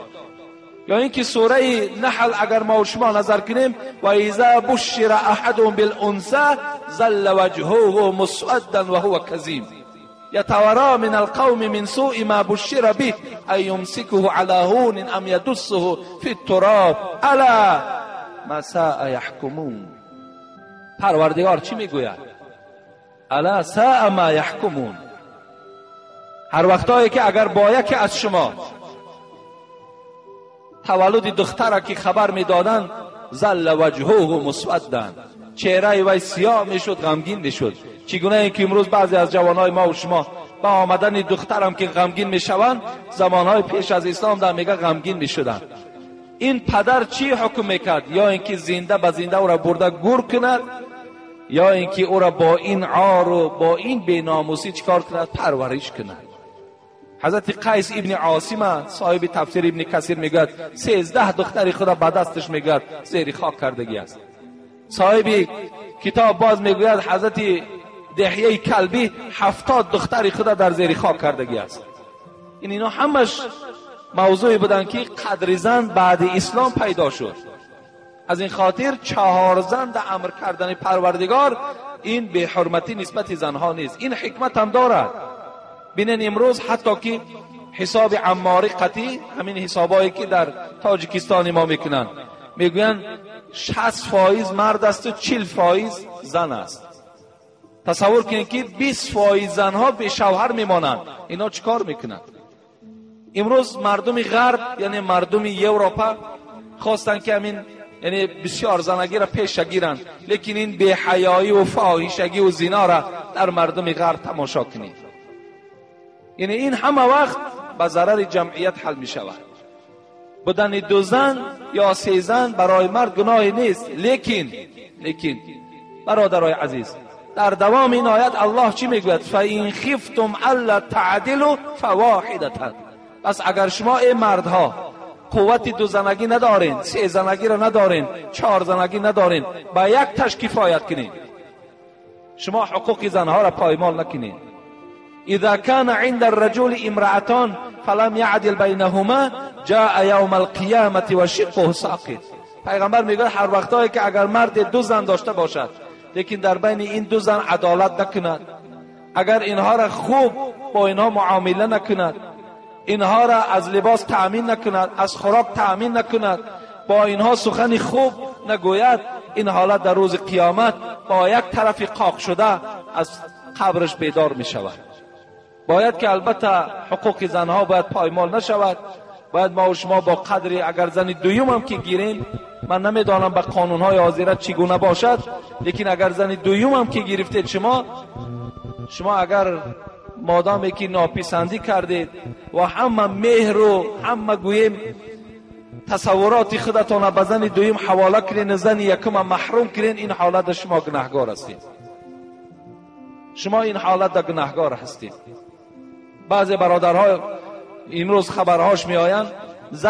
یا اینکه سوره نحل اگر ما و شما نظر کنیم، و اذا بشر احدهم بالانثى ظل وجهه مسودا وهو کظیم یتوارى من القوم من سوء ما بشر به ان یمسکه علی هون ام یدسه فی التراب الا ما ساء یحکمون. پروردگار چی میگوید؟ الا ساء ما یحکمون. هر وقتایی که اگر با یکی از شما تولد دختر که خبر میدادند، ظل وجهه مسودا، چهره وی سیاه میشد، غمگین میشد. چگونه اینکه امروز بعضی از جوانای ما و شما با آمدن دخترم که غمگین میشوند، زمانهای پیش از اسلام در میگه غمگین میشدند. این پدر چی حکم میکرد؟ یا اینکه زنده به زنده او را برده گور کند، یا اینکه او را با این عار و با این بیناموسی چیکار کند؟ پرورش کند. حضرت قیس ابن عاصم صاحب تفسیر ابن کثیر میگوید 13 دختر خدا به دستش میگوید زیر خاک کردگی است. صاحب کتاب باز میگوید حضرت دحیه کلبی 70 دختر خدا در زیر خاک کردگی است. این اینا همش موضوعی بودن که قدر زن بعد اسلام پیدا شد. از این خاطر 4 زن در امر کردن پروردگار این بی حرمتی نسبت زنها نیست. این حکمت هم دارد. بینن امروز حتی که حساب عماری قطعی، همین حسابایی که در تاجیکستان ما میکنن، میگوین 60% مرد است و 40% زن است. تصور کنید که 20% زنها به شوهر میمانند. اینا چیکار میکنند؟ امروز مردم غرب، یعنی مردم یوروپا، خواستن که همین یعنی بسیار زنگی را پیش گیرند، لیکن این بی‌حیایی و فاحشگی و زنا را در مردم غرب تماشا کنید. یعنی این همه وقت به ضرر جمعیت حل می شود. بودن 2 زن یا 3 زن برای مرد گناهی نیست، لیکن برادرای عزیز، در دوام این آیت الله چی میگوید؟ فَإِنْ خِفْتُمْ أَلَّا تَعْدِلُوا فَوَاحِدَةً. پس اگر شما ای مردها قوت 2 زنگی ندارین، 3 زنگی را ندارین، 4 زنگی ندارین، با یک تش کفایت کنین. شما حقوق زنها را پایمال نکنین. اذا كان عند الرجل امرأتان فلم يعدل بينهما جاء يوم القيامة وشقه ساقط. پیغمبر میگه هر وقتایی که اگر مرد 2 زن داشته باشد، لیکن در بین این 2 زن عدالت نکند، اگر اینها را خوب با اینها معامله نکند، اینها را از لباس تأمین نکند، از خوراک تأمین نکند، با اینها سخن خوب نگوید، این حالت در روز قیامت با یک طرف قاق شده از قبرش بیدار می شود. باید که البته حقوق زنها باید پایمال نشود. باید ما و شما با قدری اگر زن دویم هم که گیریم، من نمیدانم به قانونهای حاضره چگونه باشد، لیکن اگر زن دویم هم که گرفتید، شما اگر مادامی که ناپسندی کردید و همه مهر و همه گوییم تصورات خودتان به زن دویم حواله کنین، زن یکم محروم کنین، این حالت شما گناهگار هستید. شما این حالت در گناهگار هستید. بعضی برادرها امروز خبرهاش می آیند زن